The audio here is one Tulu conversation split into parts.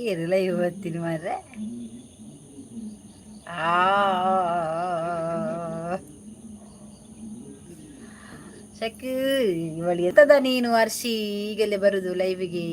ಏರು ಲೈವ್ ಬರ್ತೀನಿ ಮಾರ್ರೆ. ಆ ಶಕ್ ಇವಳು ಎಂತದ ನೀನು ಹರ್ಷಿ, ಈಗಲೇ ಬರುದು ಲೈವ್ಗೆ?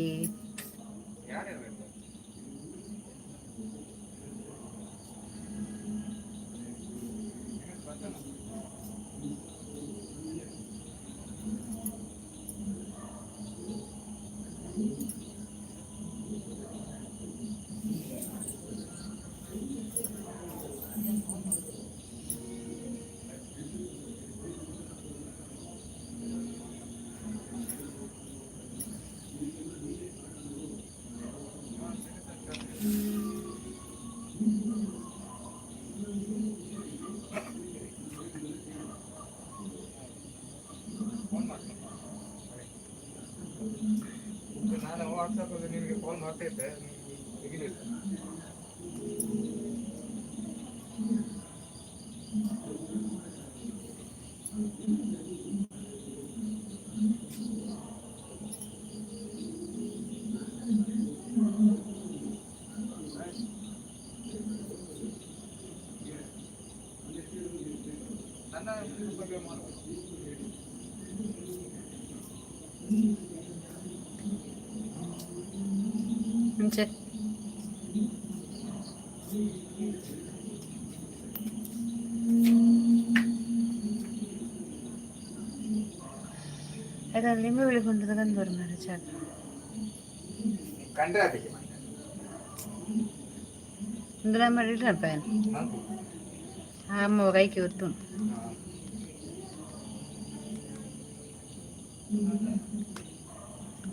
ನಾನು ವಾಟ್ಸಪ್ಪಲ್ಲಿ ನಿನಗೆ ಕಾಲ್ ಮಾಡ್ತಾ ಇದ್ದೆ, ತೆಗಿಲಿಲ್ಲ. ನನ್ನ ಬಗ್ಗೆ ಮಾಡ್ಬೋದು. ಮುಂಚೆ ಆಯ್ತಾ, ಲಿಂಬೆ ಬೆಳಿಕೊಂಡು ತಗೊಂಡು ಬರ್ ಮಾರ್ರೆ ಚಾಕು. ಕಂಡ್ರೆ ಅದಕ್ಕೆ ಇಂದು ನಮ್ಮ ಇಡ್ರಪ್ಪ. ಅಮ್ಮ ಕೈಗೆ ಒತ್ತು.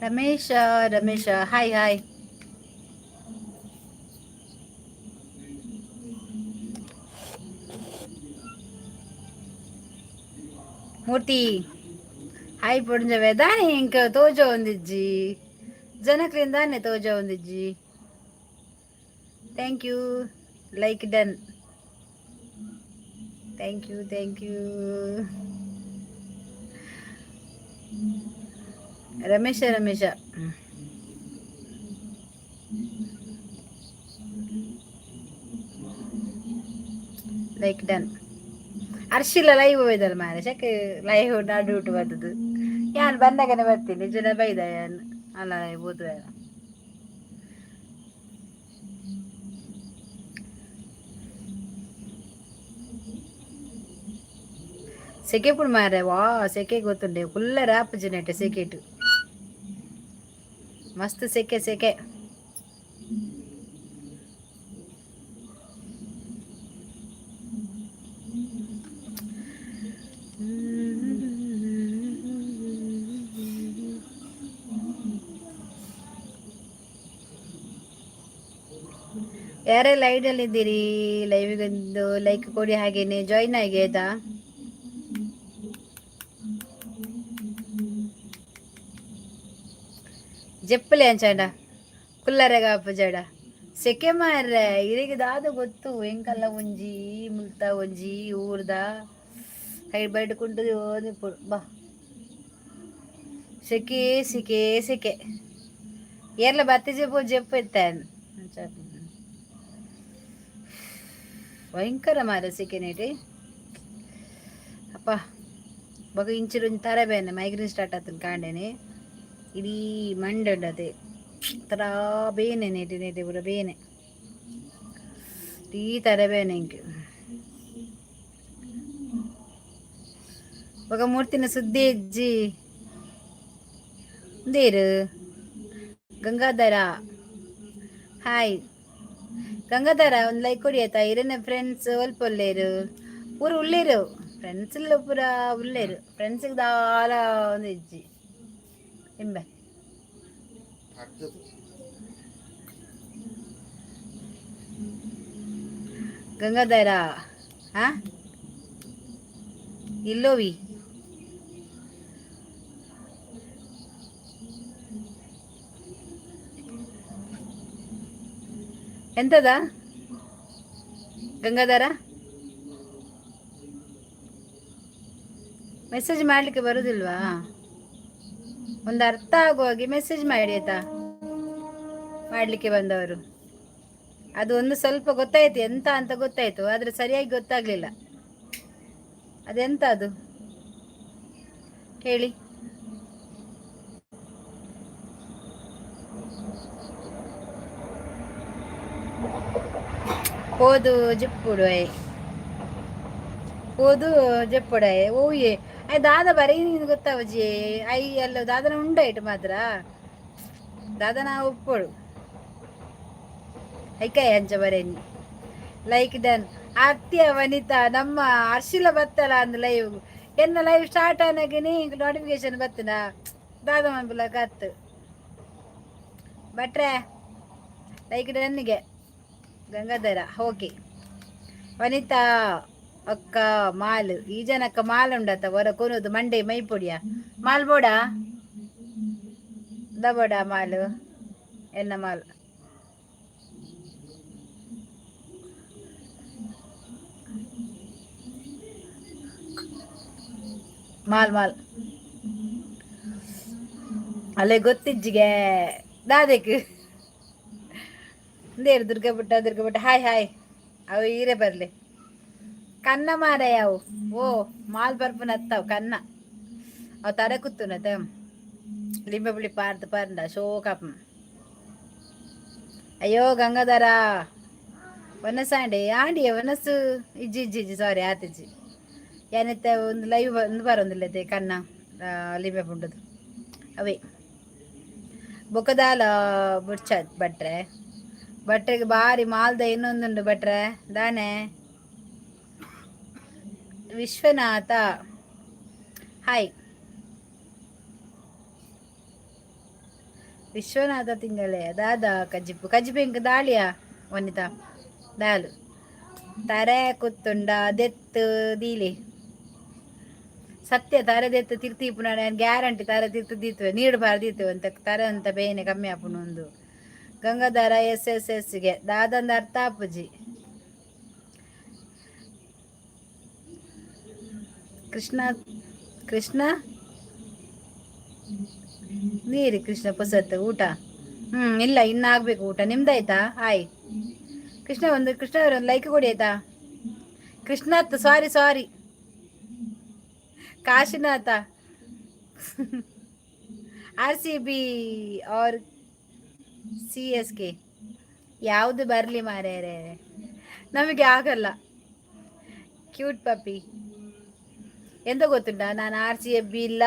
Ramesh, Ramesh, hi hi. Murthy hi. ಪೊಡಿಂಜವೆ ದಾನೆ ಇಂಕ ತೋಜ ಒಂದಿಜ್ಜಿ, ಜನಕ್ಲಿಂದ ದಾನೆ ತೋಜ ಒಂದಿಜ್ಜಿ. Thank you, like done. Thank you, thank you Ramesh. Ramesh, like done. ಅರ್ಶಿಲ live ಹೋಯ್ದಲ್ಲ ಮಾರೆ, ಚಕ್ ಲೈವ್ ನಡು ಊಟ ಬರ್ತದೆ. ಯಾನ್ ಬಂದಾಗನೆ ಬರ್ತೀನಿ, ಜನ ಬೈದ ಯಾನ್ ಅಲ್ಲ ಲೈವ್ ಓದುವ. ಸೆಕೆ ಪುಡ್ ಮಾರೆ, ವಾ ಸೆಕೆ ಗೊತ್ತುಂಡೆ ಫುಲ್ಲ ರಾಪ್ ನೆಟ್ಟೆ ಸೆಕೆಟು ಮಸ್ತ್ ಸೆಕೆ ಸೆಕೆ. ಯಾರೆಲ್ಲ ಐಡಲ್ ಇದ್ದೀರಿ, ಲೈವಿಗೊಂದು ಲೈಕ್ ಕೊಡಿ, ಹಾಗೇನೆ ಜಾಯಿನ್ ಆಗಿ, ಆಯ್ತಾ? ಜಪ್ಪಲೆ ಅಂಚಾಂಡ ಕುಲ್ಲರೆಗ ಜಡ ಸೆಕೆ ಮಾರ್ರೆ. ಇರಿಗೆ ದಾದ ಗೊತ್ತು, ಎಂಕಲ್ಲ ಒಂಜಿ ಮುಲ್ತ ಒಂಜಿ ಊರ್ದ ಕೈ ಬಯಟ ಕುಂಟು ಬಾ. ಸೆಕೆ ಸೆಕೆ ಸೆಕೆ, ಏರ್ಲ ಬತ್ತಿ ಜೆಪ್ಪು ಜೆಪ್ಪು ಇತ್ತಾನ್. ಭಯಂಕರ ಮಾರ ಸೆಕೆ ನೇಟಿ ಅಪ್ಪ. ಬಗ ಇಂಚಿರು ಒಂಜಿ ತರ ಬೇನೆ, ಮೈಗ್ರೇನ್ ಸ್ಟಾರ್ಟ್ ಆತನ ಕಾಂಡೇನೆ. ಇಡೀ ಮಂಡೆ ಅದೇ ತರ ಬೇನೆ, ನೇಟಿ ನೇಟಿ ಪೂರ ಬೇನೆ, ಈ ತರ ಬೇನೆ ಇಂಕ್. ಬೊಕ ಮೂರ್ತಿನ ಸುದ್ದಿ ಇಜ್ಜಿ ಉಂದೇರು. ಗಂಗಾಧರ, ಹಾಯ್ ಗಂಗಾಧರ, ಒಂದು ಲೈಕ್ ಕೊಡಿ ಆಯ್ತಾ? ಇರನೆ ಫ್ರೆಂಡ್ಸ್ ಒಲ್ಪ ಉಲ್ಲೇರು, ಪೂರ ಉಲ್ಲೇರು ಫ್ರೆಂಡ್ಸ್ ಇಲ್ಲ, ಪೂರ ಉಲ್ಲೇರು ಫ್ರೆಂಡ್ಸ್ ದಾಲ ಒಂದು ಇಜ್ಜಿ ಇಂಬೆ. ಗಂಗಾಧರ, ಹಾ. ಇಲ್ಲೋವಿ. ಎಂತದ ಗಂಗಾಧರ? ಮೆಸೇಜ್ ಮಾಡಲಿಕ್ಕೆ ಬರುದಿಲ್ವಾ? ಒಂದು ಅರ್ಥ ಆಗುವಾಗೆ ಮೆಸೇಜ್ ಮಾಡಿ ಆಯ್ತಾ? ಮಾಡಲಿಕ್ಕೆ ಬಂದವರು. ಅದು ಒಂದು ಸ್ವಲ್ಪ ಗೊತ್ತಾಯ್ತು, ಎಂತ ಅಂತ ಗೊತ್ತಾಯ್ತು, ಆದರೆ ಸರಿಯಾಗಿ ಗೊತ್ತಾಗ್ಲಿಲ್ಲ. ಅದೆಂತ ಅದು ಹೇಳಿ. ಪೋದು ಜೆಪ್ಪುಡು ಪೋದು ಜೆಪ್ಪುಡಾಯೆ ಓಯೆ I ದಾದ ಬರೀ ನೀನು ಗೊತ್ತಾವಜಿ. I ಅಲ್ಲ ದಾದನ ಉಂಡಾಯ್ತು ಮಾತ್ರ ದಾದನ ಉಪ್ಪೋಡು ಐಕಾಯಿ ಅಂಚ ಬರೇನಿ. ಲೈಕ್ ಡನ್ ಅತ್ಯ ವನಿತಾ. ನಮ್ಮ ಅರ್ಶಿಲ ಬತ್ತಲ ಅಂದ್ ಲೈವ್ ಎನ್ನ ಲೈವ್ ಸ್ಟಾರ್ಟ್ ಆನಾಗೇನೆ ನೋಟಿಫಿಕೇಶನ್ ಬತ್ತನ ದಾದ ಮನ್ಪುಲ ಕತ್ತು ಭಟ್ರೆ. ಲೈಕ್ ಡನ್ನಿಗೆ ಗಂಗಾಧರ. ಓಕೆ ವನಿತಾ ಅಕ್ಕ ಮಾಲ್ ಈ ಜನಕ್ಕ ಮಾಲ್ ಉಂಡತ್ತ ಹೊರ ಕೊನೋದು ಮಂಡೆ ಮೈ ಪೊಡಿಯ ಮಾಲ್ ಬೋಡ ದಬೋಡ ಮಾಲು ಎನ್ನ ಮಾಲ್ ಮಾಲ್ ಮಾಲ್ ಅಲ್ಲೇ ಗೊತ್ತಿಜ್ಜಿಗೆ ದಾದಕ್ಕೆ ದೇರು ದುರ್ಗಾ ಪುಟ್ಟ ದುರ್ಗಾ ಪುಟ್ಟ ಹಾಯ್ ಹಾಯ್ ಅವು ಈರೆ ಬರಲಿ ಕನ್ನ ಮಾರಾಯ ಅವು. ಓ ಮಾಲ್ ಬರ್ಪುನ ಅತ್ತವು ಕನ್ನ ಅವು ತರೆ ಕುತ್ತುನತ ಲಿಂಬೆ ಪುಳಿ ಪಾರ್ದು ಪರ್ಂಡ ಶೋಕಪ್ಪ. ಅಯ್ಯೋ ಗಂಗಾಧರ ಒನಸಾಂಡೆ ಆಂಡಿಯ ಒನಸು ಇಜ್ಜಿ ಇಜ್ಜಿ ಇಜ್ಜಿ ಸಾರಿ ಆತಿಜ್ಜಿ ಏನತ್ತೆ ಒಂದು ಲೈವ್ ಒಂದು ಬರೋಂದಿಲ್ಲತೆ ಕನ್ನ ಲಿಂಬೆ ಪುಂಡದು ಅವೇ ಬೊಕ್ಕದಾಲ ಬುಡ್ಚ ಭಟ್ರೆ ಭಟ್ರೆಗೆ ಬಾರಿ ಮಾಲ್ದ ಇನ್ನೊಂದುಂಡು ಭಟ್ರೆ ದಾನೆ. ವಿಶ್ವನಾಥ ಹಾಯ್ ವಿಶ್ವನಾಥ ತಿಂಗಳೇ ದಾದಾ ಕಜ್ಜಿಪ್ಪು ಕಜ್ಜಿಪ್ಪು ಇಂಕ ದಾಳಿಯ ವನಿತಾ ದಾಲು ತಾರೆ ಕುತ್ತುಂಡ ದೆತ್ತು ದೀಲಿ ಸತ್ಯ ತಾರೆ ದೆತ್ತು ತಿರ್ತೀಪು ನಾನು ಗ್ಯಾರಂಟಿ ತಾರೆ ತಿರ್ತು ದೀತುವೆ ನೀರು ಬಾರ್ದೀತು ಅಂತ ತಾರೆ ಅಂತ ಬೇನೆ ಕಮ್ಮಿ ಆಪುನು ಒಂದು. ಗಂಗಾಧರ ಎಸ್ ಎಸ್ ಎಸ್ಗೆ ದಾದಂದ ಅರ್ಥ ಆಪುಜಿ. ಕೃಷ್ಣ ಕೃಷ್ಣ ನೀರಿ ಕೃಷ್ಣ ಪೊಸತ್ತು ಊಟ ಇಲ್ಲ ಇನ್ನು ಆಗ್ಬೇಕು ಊಟ. ನಿಮ್ದಾಯ್ತಾ? ಹಾಯ್ ಕೃಷ್ಣ ಒಂದು ಕೃಷ್ಣ ಅವರ ಒಂದು ಲೈಕ್ ಕೊಡಿ ಆಯ್ತಾ? ಕೃಷ್ಣಾತ್ ಸಾರಿ ಸಾರಿ ಕಾಶಿನಾಥ. RCB R CSK ಯಾವುದು ಬರಲಿ ಮಾರ್ಯಾರೆ, ನಮಗೆ ಆಗಲ್ಲ. ಕ್ಯೂಟ್ ಪಪ್ಪಿ ಎಂತ ಗೊತ್ತುಂಟಾ? ನಾನು ಆರ್ಸಿಬಿ ಇಲ್ಲ,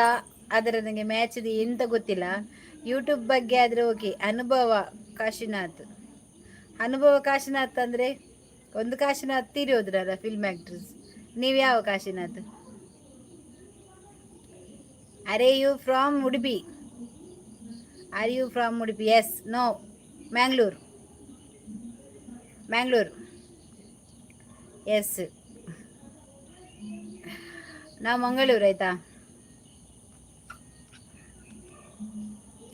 ಆದರೆ ನನಗೆ ಮ್ಯಾಚ್ದು ಎಂತ ಗೊತ್ತಿಲ್ಲ. ಯೂಟ್ಯೂಬ್ ಬಗ್ಗೆ ಆದರೆ ಓಕೆ. ಅನುಭವ ಕಾಶಿನಾಥ್, ಅನುಭವ ಕಾಶಿನಾಥ್ ಅಂದರೆ ಒಂದು ಕಾಶಿನಾಥ್ ತೀರಿ ಹೋದ್ರಲ್ಲ ಫಿಲ್ಮ್ ಆ್ಯಕ್ಟ್ರೆಸ್. ನೀವು ಯಾವ ಕಾಶಿನಾಥ್? ಅರೆ you from Udupi? Are you from Udupi? Yes, no, Mangalore. Mangalore, yes. ನಾವು ಮಂಗಳೂರು ಆಯ್ತಾ?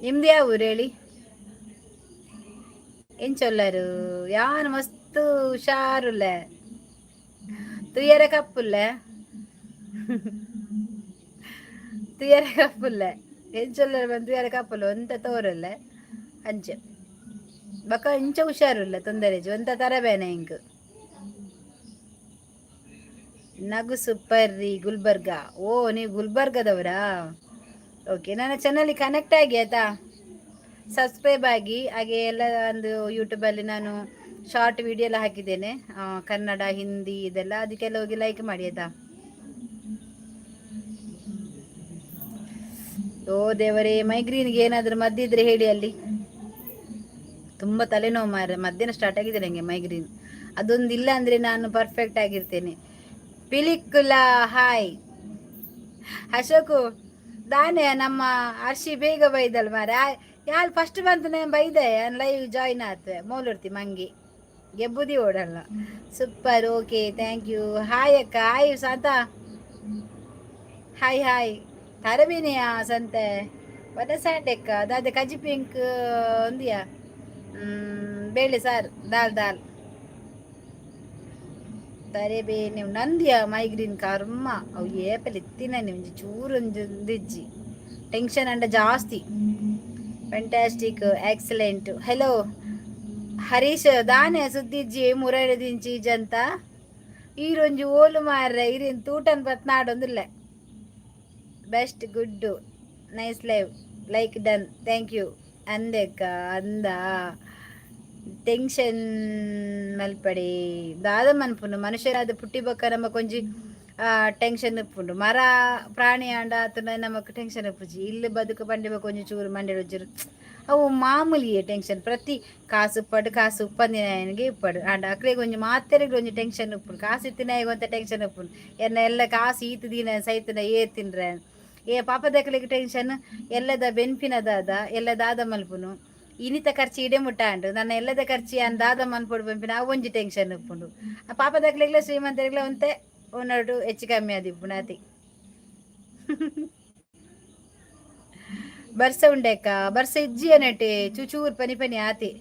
ನಿಮ್ದು ಯಾವ ಊರು ಹೇಳಿ? ಎಂಚೊಲ್ಲರು ಯಾನ್ ಮಸ್ತ್ ಹುಷಾರುಲ್ಲೆ ತುಯ್ಯರೆ ಕಪ್ಪುಲ್ಲೆ ತುಯ್ಯರೆ ಕಪ್ಪುಲ್ಲೆ ಎಂಚೊಲ್ಲರು ಬಂದು ತುಯ್ಯರೆ ಕಪ್ಪುಲ್ಲೆ ಒಂತ ತೋರಲ್ಲೆ ಅಂಚೆ ಬಕ ಇಂಚ ಹುಷಾರುಲ್ಲ ತೊಂದರೆ ಒಂತ ತರಬೇನೆ ಇಂಕ್. ನಗು ಸೂಪರ್ ರೀ. ಗುಲ್ಬರ್ಗ. ಓ ನೀವು ಗುಲ್ಬರ್ಗದವರಾ? ಓಕೆ, ನನ್ನ ಚಾನಲ್ಗೆ ಕನೆಕ್ಟ್ ಆಗಿ ಆಯಿತಾ, ಸಬ್ಸ್ಕ್ರೈಬ್ ಆಗಿ. ಹಾಗೆ ಎಲ್ಲ ಒಂದು ಯೂಟ್ಯೂಬಲ್ಲಿ ನಾನು ಶಾರ್ಟ್ ವಿಡಿಯೋ ಎಲ್ಲ ಹಾಕಿದ್ದೇನೆ, ಕನ್ನಡ ಹಿಂದಿ ಇದೆಲ್ಲ, ಅದಕ್ಕೆಲ್ಲ ಹೋಗಿ ಲೈಕ್ ಮಾಡಿ ಆಯಿತಾ. ಓ ದೇವರೇ, ಮೈಗ್ರೀನ್ಗೆ ಏನಾದರೂ ಮದ್ದಿದ್ರೆ ಹೇಳಿ ಅಲ್ಲಿ. ತುಂಬ ತಲೆನೋವು ಮಾರ್ರೆ, ಮಧ್ಯಾಹ್ನ ಸ್ಟಾರ್ಟ್ ಆಗಿದೆ ನನಗೆ ಮೈಗ್ರೀನ್. ಅದೊಂದು ಇಲ್ಲ ಅಂದರೆ ನಾನು ಪರ್ಫೆಕ್ಟ್ ಆಗಿರ್ತೇನೆ. ಪಿಲಿಕುಲ ಹಾಯ್ ಅಶೋಕು. ದಾನೆ ನಮ್ಮ ಹರ್ಷಿ ಬೇಗ ಬೈದಲ್ ಮಾರೆ. ಯಾರು ಫಸ್ಟ್ ಬಂತು ನಾನು ಬೈದೆ ಲೈವ್ ಜಾಯಿನ್ ಆತ್ವೆ ಮೋಲುರ್ತಿ ಮಂಗಿ ಗೆಬ್ಬುದಿ ಓಡಲ್ಲ. Super, okay, thank you. Hi ಅಕ್ಕ, ಹಾಯ್ ಸಾತಾ. Hi hi. ತರಬೇನೆಯ ಸಂತೆ ವನಸಾಂಡೆಕ್ಕ ದಾದೆ ಕಜಿ ಪಿಂಕ್ ಒಂದಿಯಾ ಬೇಳೆ ಸಾರು ದಾಲ್ ದಾಲ್ ತರೆಬೇನೆ ನಂದಿಯ ಮೈಗ್ರೀನ್ ಕರ್ಮ. ಅವು ಏಪಲ್ ಇತ್ತಿನ ಒಂಜಿ ಚೂರು ಒಂಜಿ ಒಂದಿಜ್ಜಿ ಟೆನ್ಷನ್ ಅಂಡ ಜಾಸ್ತಿ. Fantastic, excellent. Hello Harish, ದಾನೆ ಸುದ್ದಿಜ್ಜಿ ಮುರಳಿ ದಿಂಚಿ ಜಂತ ಈರೊಂಜಿ ಓಲು ಮಾರ್ರೆ ಇರಿನ್ ತೂಟನ್ ಬತ್ನಾಡೊಂದುಲ್ಲೆ. Best, good, nice live, like done, thank you. ಅಂದೆಕ್ಕ ಅಂದ ಟೆನ್ಷನ್ ಮಲ್ಪಡಿ ದಾದ ಮನ್ಪುಂಡು ಮನುಷ್ಯರಾದ ಪುಟ್ಟಿ ಬೊಕ್ಕ ನಮಕ್ ಒಂಜಿ ಟೆನ್ಷನ್ ಉಪ್ಪುಂಡು. ಮರ ಪ್ರಾಣಿ ಆಂಡ ಆತುಂಡ ನಮಕ್ ಟೆನ್ಷನ್ ಉಪ್ಪುಜಿ. ಇಲ್ಲು ಬದುಕು ಪಂಡಿ ಬೊಕ್ಕ ಒಂಜಿ ಚೂರು ಮಂಡೆ ಒಂಚೂರು ಅವು ಮಾಮೂಲಿಯೇ ಟೆನ್ಷನ್. ಪ್ರತಿ ಕಾಸು ಉಪ್ಪಡು ಕಾಸು ಉಪ್ಪಂದಿನಾಯನಿಗೆ ಉಪ್ಪಡು. ಆಂಡ ಅಕ್ಲೆಗ್ ಒಂಜಿ ಮಾತೆರೆಗ್ ಒಂಜಿ ಟೆನ್ಷನ್ ಉಪ್ಪುಂಡು. ಕಾಸು ಇತ್ತಿನಾಯಗ್ ಒಂತೆ ಟೆನ್ಷನ್ ಉಪ್ಪುಂಡು, ಎನ್ನ ಎಲ್ಲ ಕಾಸು ಈತ್ ದಿನ ಸೈತನ ಏರ್ ತಿನ್ರೆ ಏ ಪಾಪದಕ್ಲೆಗ್ ಟೆನ್ಷನ್. ಎಲ್ಲದ ಬೆನ್ಪಿನ ದಾದ ಎಲ್ಲ ದಾದ ಮಲ್ಪುನು, ಇನಿತ ಖರ್ಚು ಇಡೆ ಮುಟ್ಟ ಆಂಡು, ನನ್ನ ಎಲ್ಲದ ಖರ್ಚು ಯಾನ್ ದಾದ ಮನ್ಪೊಡು ಪನ್ಪಿನ ಅವು ಒಂಜಿ ಟೆನ್ಷನ್ ಉಪ್ಪುಂಡು. ಆ ಪಾಪದಕ್ಲೆಗ್ಲ ಶ್ರೀಮಂತರಿಗ್ಲ ಒಂತೆ ಒನ್ನೊಡು ಹೆಚ್ಚು ಕಮ್ಮಿ ಆದಿಪ್ಪುಂಡು ಅತಿ. ಬರ್ಸ ಉಂಡೆಕ್ಕ? ಬರ್ಸ ಇಜ್ಜಿ ಅನಟೆ, ಚೂಚೂರು ಪನಿ ಪನಿ ಆತಿ.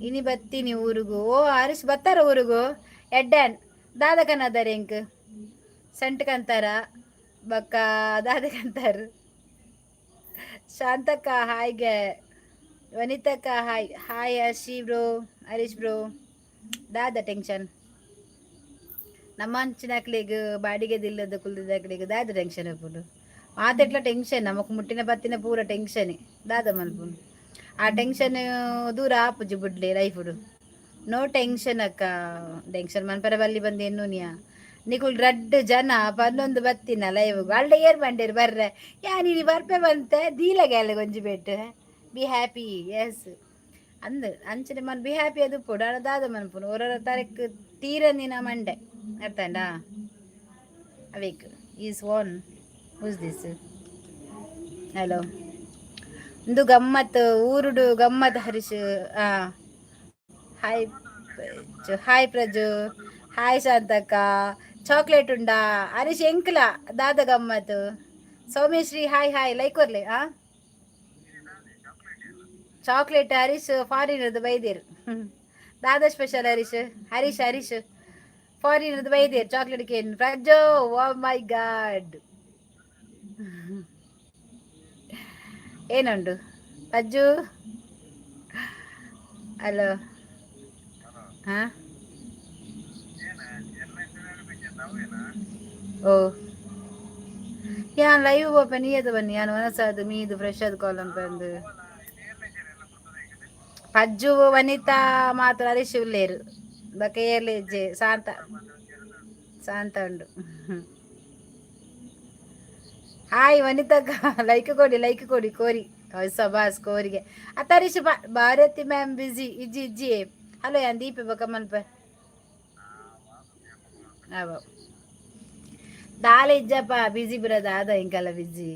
ಇನಿ ಬತ್ತೀನಿ ಊರುಗು. ಓ ಹರೀಶ್ ಬತ್ತಾರ ಊರುಗು? ಎಡ್ಡಾನ್ ದಾದ ಕನದಾರ ಎಂಕ್ ಸೆಂಟ್ ಕಂತಾರ ಬಕ್ಕ ದಾದ ಕಂತಾರ. Shantakka ಹಾಯ್ಗೆ, ವನಿತಕ್ಕ hi hi. Hershey bro, Harish bro, ದಾದ ಟೆನ್ಷನ್? ನಮ್ಮ ಅಂಚಿನಕ್ಲೆಗ್ ಬಾಡಿಗೆ ದಿಲ್ಲದ ಕುಲ್ದಿದ್ದಕ್ಲೆಗ್ ದಾದ ಟೆನ್ಷನ್ ಉಪ್ಪುಂಡು? ಮಾತೆಟ್ಲ ಟೆನ್ಷನ್ ನಮಕ್ ಮುಟ್ಟಿನ ಬತ್ತಿನ ಪೂರ ಟೆನ್ಷನ್. ದಾದ ಮಲ್ಪುಂಡು? ಆ ಟೆನ್ಷನ್ ದೂರ ಆಪುಜಿ ಬುಡ್ಲೆ ಲೈಫುಡು. ನೋ ಟೆನ್ಷನ್ ಅಕ್ಕ. ಟೆನ್ಷನ್ ಮನ್ಪರ ಬಲ್ಲಿ ಬಂದು ಎನ್ನುನಿಯಾ. ನಿಕುಲ್ ರಡ್ಡ್ ಜನ ಪನ್ನೊಂದು ಬತ್ತಿನ ಲೈವ್ ಅಲ್ಡ ಏರ್ ಬಂಡೇರು ಬರ್ರೆ. ಯಾ ನೀನು ಬರ್ಪೆ ಬಂತೆ ದೀಲಗೆ ಒಂಜಿ ಬೆಟ್ಟು. ಬಿ ಹ್ಯಾಪಿ, ಎಸ್ ಅಂದ್ ಅಂಚನೆ ಮನ್ ಬಿ ಹ್ಯಾಪಿ. ಅದು ಪೊಡು ದಾದ ಮನ್ಪುನು? ಒರೊರ ತರಕ್ ತೀರಂದಿನ ಮಂಡೆ ಅರ್ಥಂಡಾ awake is one. Who's this? Hello. ಇಂದು ಗಮ್ಮತ್ ಊರುಡು ಗಮ್ಮತ್ ಹರೀಶ್. ಆ hi hi Praju, hi Shantakka. Chocolate ಉಂಡಾ ಹರೀಶ್? ಎಂಕ್ಲ ದಾದ ಗಮ್ಮತ್. ಸೌಮ್ಯಶ್ರೀ ಹಾಯ್ ಹಾಯ್, ಲೈಕ್ ಕೊರ್ಲೆ. ಆ ಚಾಕ್ಲೇಟ್ ಹರೀಶ್ ಫಾರಿನರ್ದು ಬೈದೇರು. ದಾದಾ ಸ್ಪೆಷಲ್ ಹರೀಶ್? ಹರೀಶ್ ಹರೀಶ್ ಫಾರಿನರ್ದು ಬೈದೇರು ಚಾಕ್ಲೇಟ್ ಕೇನ್. ಪ್ರಜೋ, ಓ ಮೈ ಗಾಡ್, ಏನುಂಡು ಅಜ್ಜು? ಹಲೋ. ಹಾ ಓ ಯಾನ್ ಲೈವ್ ಓಪನ್ ಇಯದ ಬನ್ನಿ. ಯಾನ್ ವನಸಾದ್ ಮೀದು ಫ್ರೆಶ್ ಆದ್ ಕಾಲಂ ಬಂದು ಪಜ್ಜು ವನಿತಾ ಮಾತ್ರ. ಹರೀಶ್ ಉಲ್ಲೇರು ಬೊಕ ಏರ್ಲೆ ಇಜ್ಜೆ. ಶಾಂತ ಶಾಂತ ಉಂಡು. ಹಾಯ್ ವನಿತಕ್ಕ, ಲೈಕ್ ಕೊಡಿ, ಲೈಕ್ ಕೊಡಿ. ಕೋರಿ ಸಬಾಸ್ ಕೋರಿಗೆ. ಅತ್ತ ಹರೀಶ್ ಭಾರತಿ ಮ್ಯಾಮ್ ಬಿಸಿ ಇಜ್ಜಿ ಇಜ್ಜಿ. ಹಲೋ, ಯಾನ್ ದೀಪೆ ಬೊಕ ಮನ್ಪೆ. ಅವ ದಾಲ ಇಜ್ಜಪ್ಪ ಬಿಸಿ ಬರೋದು ಆದ ಇಂಕಲ್ಲ ಬಿಸಿ.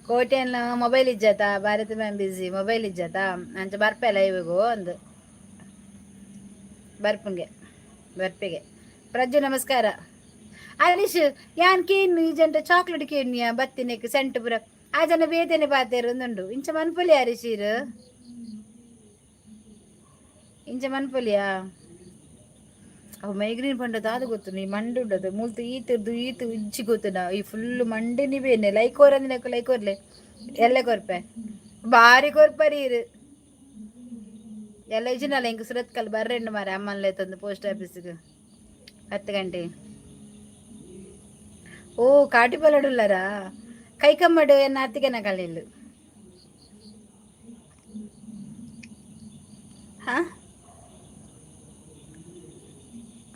ಕೋಟೆನ್ ಮೊಬೈಲ್ ಇಜ್ಜತ? ಭಾರತಿ ಮ್ಯಾಮ್ ಬಿಸಿ ಮೊಬೈಲ್ ಇಜ್ಜತ? ಅಂಚ ಬರ್ಪೆ ಲೈವ್ಗು ಒಂದು ಬರ್ಪುಂಗೆ ಬರ್ಪೆಗೆ. ಪ್ರಜ್ಜು ನಮಸ್ಕಾರ. ಹರೀಶ್ ಯಾನ್ ಕೇನು ಈ ಜಂಟ ಚಾಕ್ಲೇಟ್ ಕೇನ್ಯ ಬತ್ತಿನೆಕ್ ಸೆಂಟ್ ಪುರ ಆ ಜನ ಬೇತೆನೆ ಪಾತೆರ್ ಉಂದುಂಡು. ಇಂಚ ಮನ್ಪೊಲಿ ಹರೀಶೀರ್, ಇಂಚ ಮನ್ಪೊಲಿಯಾ? ಅವು ಮೈಗ್ರೇನ್ ಪಂಡ ದಾದ ಗೊತ್ತು? ನೀ ಮಂಡು ಉಂಡದು ಮುಲ್ತು ಈತುರ್ದು ಈತು ಇಜ್ಜಿ ಗೊತ್ತುನ ಈ ಫುಲ್ ಮಂಡೆ ನಿಬೇನೆ. Like ಓರಂದಿನಕು like ಓರ್ಲೆ. ಎಲ್ಲ ಕೊರ್ಪೆ ಬಾರಿ ಕೊರ್ಪರಿ ಇರು ಎಲ್ಲ ಇಜ್ಜಿನಲ್ಲ. ಇಂಕ್ ಸುರತ್ಕಲ್ ಬರ್ರೆಂಡು ಮಾರೆ ಅಮ್ಮನ್ಲೆ ತಂದು ಪೋಸ್ಟ್ ಆಫೀಸ್ಗೆ 10 ಗಂಟೆ. ಓ ಕಾಟಿಪಲಡುಲ್ಲರಾ ಕೈಕಮ್ಮಡು ಎನ್ನ ಅತ್ತಿಗೆನ ಕಲಿಲ್ಲು. ಹಾ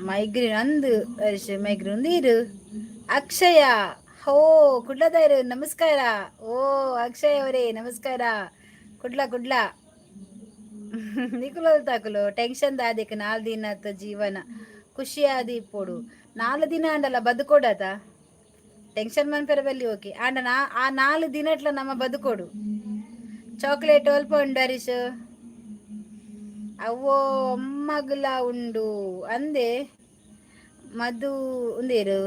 ಮೈಗ್ರೇನ್ ಅಂದು ಹರೀಶ್, ಮೈಗ್ರೇನ್ ಇರು. ಅಕ್ಷಯ ಹೋ ಕುಡ್ಲದಾರು ನಮಸ್ಕಾರ. ಓ ಅಕ್ಷಯ್ ಅವರೇ ನಮಸ್ಕಾರ. ಕುಡ್ಲ ಕುಡ್ಲ ನಿಕುಲಲ್ ತಾಕುಲು ಟೆನ್ಷನ್ ದಾದಿಕ್ ನಾಲ್ ದಿನ ಜೀವನ ಖುಷಿಯಾದಿ ಇಪ್ಪೊಡು. ನಾಲ್ ದಿನ ಅಂಡಲ ಬದುಕೊಡತ ಟೆನ್ಷನ್ ಮನ್ಪೆರ ಬಲ್ಲಿ. ಓಕೆ, ಆಂಡ ನಾ ಆ ನಾಲ್ ದಿನಟ್ಲ ನಮ್ಮ ಬದುಕೋಡು. ಚಾಕ್ಲೇಟ್ ಅಲ್ಪ ಉಂಡು ಹರೀಶ್. ಅವ್ವೋ ಅಮ್ಮಗ್ಲ ಉಂಡು ಅಂದೆ. ಮಧು ಉಂದೇರು.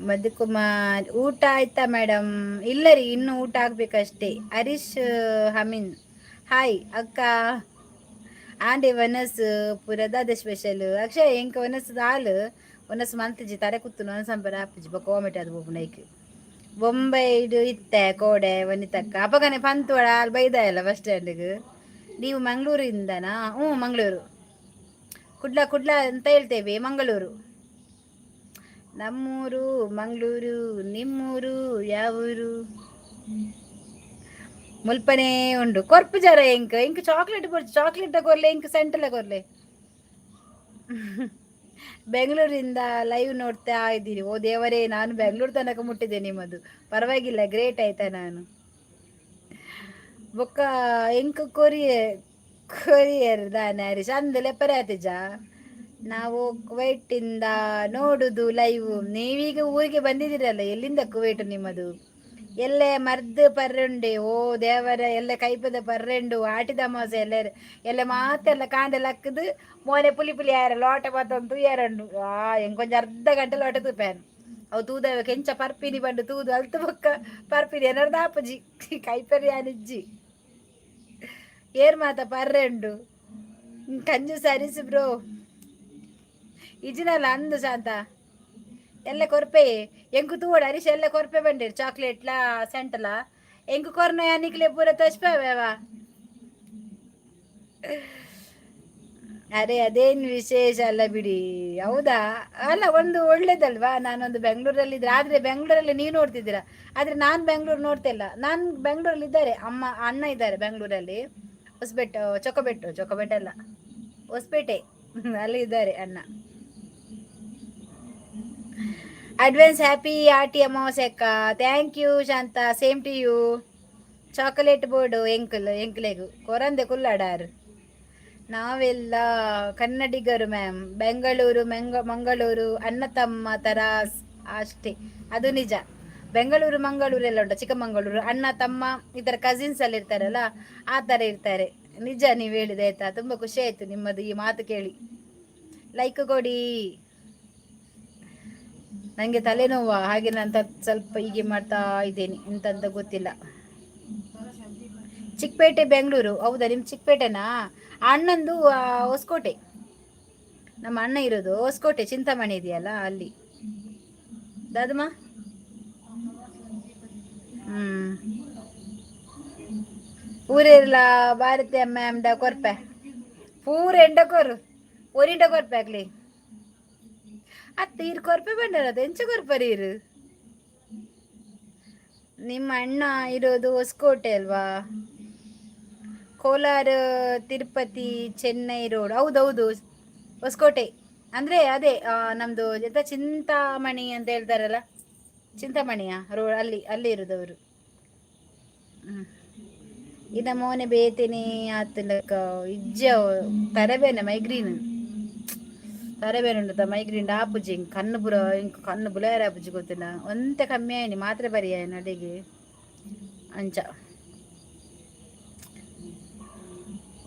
ಮಧುಕುಮಾರ್, ಊಟ ಆಯ್ತಾ ಮೇಡಮ್? ಇಲ್ಲ ರೀ, ಇನ್ನೂ ಊಟ ಆಗ್ಬೇಕಷ್ಟೇ. ಹರೀಶ್ ಹಮೀನ್, ಹಾಯ್ ಅಕ್ಕ. ಆಂಡೆ ವನಸ್ ಪೂರ ದಾದ ಸ್ಪೆಷಲ್? ಅಕ್ಷಯ್, ಎಂಕ ವನಸ್ ದಾಲ್ ವನಸ್ ಮಲ್ತಿಜಿ, ತರೆ ಕುತ್ತು ಒನಸಂಬರ ಆಪುಜಿ. ಬೊಕ ವಾಮಿಟ್ ಅದು ಬೋಪುನೈಕ್. ಬೊಂಬೈಡ್ ಇತ್ತೆ ಕೋಡೆ ವನಿತಕ್ಕ ಅಪಗನೆ ಪಂತೋಡ ಅಲ್ಲಿ ಬೈದಾಯಲ್ಲ ಬಸ್ ಸ್ಟ್ಯಾಂಡಿಗೆ. ನೀವು ಮಂಗಳೂರಿಂದನಾ? ಹ್ಞೂ, ಮಂಗಳೂರು. ಕುಡ್ಲ, ಕುಡ್ಲ ಅಂತ ಹೇಳ್ತೇವೆ, ಮಂಗಳೂರು. ನಮ್ಮೂರು ಮಂಗಳೂರು, ನಿಮ್ಮೂರು ಯಾವೂರು? ಮುಲ್ಪನೇ ಉಂಡು ಕೊರ್ಪು ಜರ. ಎಂಕ್ ಎಂಕ್ ಚಾಕ್ಲೇಟ್ ಬೊರ್ಚಿ, ಚಾಕ್ಲೇಟ್ ಕೊರ್ಲೆ, ಎಂಕ್ ಸೆಂಟಲ ಕೊರ್ಲೆ. ಬೆಂಗಳೂರಿಂದ ಲೈವ್ ನೋಡ್ತಾ ಇದ್ದೀನಿ. ಓ ದೇವರೇ, ನಾನು ಬೆಂಗಳೂರು ತನಕ ಮುಟ್ಟಿದೆ ನಿಮ್ಮದು. ಪರವಾಗಿಲ್ಲ, ಗ್ರೇಟ್ ಆಯ್ತಾ. ನಾನು ಬೊಕ್ಕ ಎಂಕ್ ಕೊರಿಯರ್ ಕೊರಿಯರ್ ದಾನೆ ಹರೀಶ್ ಅಂದಲೆ ಪರಾತಿಜ. ನಾವು ಕುವೈಟಿಂದ ನೋಡುದು ಲೈವ್. ನೀವೀಗ ಊರಿಗೆ ಬಂದಿದ್ದೀರಲ್ಲ, ಎಲ್ಲಿಂದ ಕುವೈಟ್ ನಿಮ್ಮದು? ಎಲ್ಲೆ ಮರ್ದ್ ಪರ್ರುಂಡೆ. ಓ ದೇವರ, ಎಲ್ಲ ಕೈಪದ ಪರ್ರೆಂಡು. ಆಟಿದ ಅಮಾವಾಸ್ಯೆ ಎಲ್ಲ ಎಲ್ಲ ಮಾತೆಲ್ಲ ಕಾಂಡೆ ಲಕ್ಕದು ಮೋನೆ ಪುಲಿ ಪುಲಿ ಯಾರ ಲೋಟೆ ಬತ್ತೊಂದು ತೂಯರಂಡು. ಆ ಎಂಕೊಂಜ ಅರ್ಧ ಗಂಟೆ ಲೋಟೆ ತೂಪೇನು. ಅವು ತೂದವೆ ಕೆಂಚ ಪರ್ಪಿನಿ ಬಂಡು ತೂದು ಅಲ್ತು ಬೊಕ್ಕ ಪರ್ಪಿನಿ ಏನಾರು ಆಪುಜಿ. ಕೈಪರಿ ಅನಿಜ್ಜಿ ಏರ್ ಮಾತ ಪರ್ರೆಂಡು. ಕಂಜು ಸರಿಸು ಬ್ರೋ ಇಜಿನಲ್ಲ ಅಂದು ಶಾಂತ ಎಲ್ಲ ಕೊರ್ಪೆ. ಎಂಕು ತೂವಡ ಹರೀಶ್ ಎಲ್ಲ ಕೊರ್ಪೆ ಬಂಡಿರು, ಚಾಕ್ಲೇಟ್ಲಾ ಸೆಂಟಲಾ. ಎಂಕು ಕೊರ್ನ ಯಾನಿಕ್ಲೆ ಪೂರ ತಶ್ಪವೇವಾ. ಅರೆ, ಅದೇನು ವಿಶೇಷ ಅಲ್ಲ ಬಿಡಿ. ಹೌದಾ? ಅಲ್ಲ, ಒಂದು ಒಳ್ಳೇದಲ್ವಾ? ನಾನೊಂದು ಬೆಂಗಳೂರಲ್ಲಿ ಇದ್ರೆ, ಆದರೆ ಬೆಂಗಳೂರಲ್ಲಿ ನೀವು ನೋಡ್ತಿದ್ದೀರಾ, ಆದರೆ ನಾನು ಬೆಂಗಳೂರು ನೋಡ್ತಿಲ್ಲ. ನಾನು ಬೆಂಗಳೂರಲ್ಲಿ ಇದ್ದಾರೆ, ಅಮ್ಮ ಅಣ್ಣ ಇದ್ದಾರೆ ಬೆಂಗಳೂರಲ್ಲಿ. ಹೊಸಬೆಟ್ಟು, ಚೊಕ್ಕಬೆಟ್ಟು, ಚೊಕ್ಕಬೆಟ್ಟಲ್ಲ, ಅಲ್ಲ, ಹೊಸಪೇಟೆ, ಅಲ್ಲಿ ಇದ್ದಾರೆ ಅಣ್ಣ. ಅಡ್ವಾನ್ಸ್ ಹ್ಯಾಪಿ ಆಟಿ ಅಮಾವಾಸ್ಯೆ ಅಕ್ಕ. Thank you Shanta, same to you. Chocolate board ಎಂಕಲ್ ಎಂಕ್ಲೆಗು ಕೊರಂದೆ ಕುಲ್ಲಾಡಾರು. ನಾವೆಲ್ಲ ಕನ್ನಡಿಗರು ಮ್ಯಾಮ್. ಬೆಂಗಳೂರು ಮಂಗಳೂರು ಅಣ್ಣ ತಮ್ಮ ತರ ಅಷ್ಟೇ. ಅದು ನಿಜ. ಬೆಂಗಳೂರು ಮಂಗಳೂರು ಎಲ್ಲ ಉಂಟು, ಚಿಕ್ಕಮಂಗಳೂರು ಅಣ್ಣ ತಮ್ಮ ಈ ಥರ ಕಸಿನ್ಸ್ ಅಲ್ಲಿ ಇರ್ತಾರಲ್ಲ, ಆ ಥರ ಇರ್ತಾರೆ. ನಿಜ ನೀವು ಹೇಳಿದೆ, ಆಯ್ತಾ? ತುಂಬ ಖುಷಿ ಆಯಿತು ನಿಮ್ಮದು ಈ ಮಾತು ಕೇಳಿ. ಲೈಕ್ ಕೊಡಿ. ನನಗೆ ತಲೆನೋವು, ಹಾಗೆ ನಾನು ಸ್ವಲ್ಪ ಹೀಗೆ ಮಾಡ್ತಾ ಇದ್ದೇನೆ, ಎಂತಂತ ಗೊತ್ತಿಲ್ಲ. ಚಿಕ್ಕಪೇಟೆ ಬೆಂಗಳೂರು. ಹೌದಾ? ನಿಮ್ಮ ಚಿಕ್ಕಪೇಟೆನಾ? ಅಣ್ಣಂದು ಹೊಸಕೋಟೆ. ನಮ್ಮ ಅಣ್ಣ ಇರೋದು ಹೊಸಕೋಟೆ, ಚಿಂತಾಮಣಿ ಇದೆಯಲ್ಲ ಅಲ್ಲಿ. ದಾದಮ್ಮ. ಹ್ಮ್ ಪೂರೆರ್ಲ ಭಾರತಿ ಅಮ್ಮ ಕೊರ್ಪೆ ಪೂರ ಎಂಡ ಕೊರು, ಒರಿಂಡ ಕೊರ್ಪೆ ಆಗ್ಲಿ. ಅತ್ತ ಈರು ಕೊರ್ಪೆ ಬಂಡಾರ ಎಂಚ ಕೊರ್ಪರಿ ಇರು. ನಿಮ್ಮ ಅಣ್ಣ ಇರೋದು ಹೊಸಕೋಟೆ ಅಲ್ವಾ? ಕೋಲಾರ ತಿರುಪತಿ ಚೆನ್ನೈ ರೋಡ್. ಹೌದೌದು, ಹೊಸಕೋಟೆ ಅಂದರೆ ಅದೇ ನಮ್ಮದು ಎಂತ ಚಿಂತಾಮಣಿ ಅಂತ ಹೇಳ್ತಾರಲ್ಲ, ಚಿಂತಾಮಣಿಯ ರೋಡ್, ಅಲ್ಲಿ ಅಲ್ಲಿ ಇರೋದವರು. ಹ್ಞೂ ಇನ್ನ ಮೋನೆ ಬೇತೇನೆ ಆತಲಕ್ಕ ಇಜ್ಜ ತರಬೇನೆ ಮೈಗ್ರೀನ್ ತರಬೇನೆ ಉಂಟು. ಮೈಗ್ರೀನ್ ಆಪುಜಿ, ಇಂಕ್ ಕಣ್ಣು ಪುರ, ಇಂಕ್ ಕಣ್ಣು ಬುಲಾಯರ ಆಪುಜಿ ಗೊತ್ತಿಲ್ಲ. ಒಂತೆ ಕಮ್ಮಿ ಆಯ್ನಿ, ಮಾತ್ರೆ ಬರಿಯಾಯನ ಅಡಿಗೆ ಅಂಚ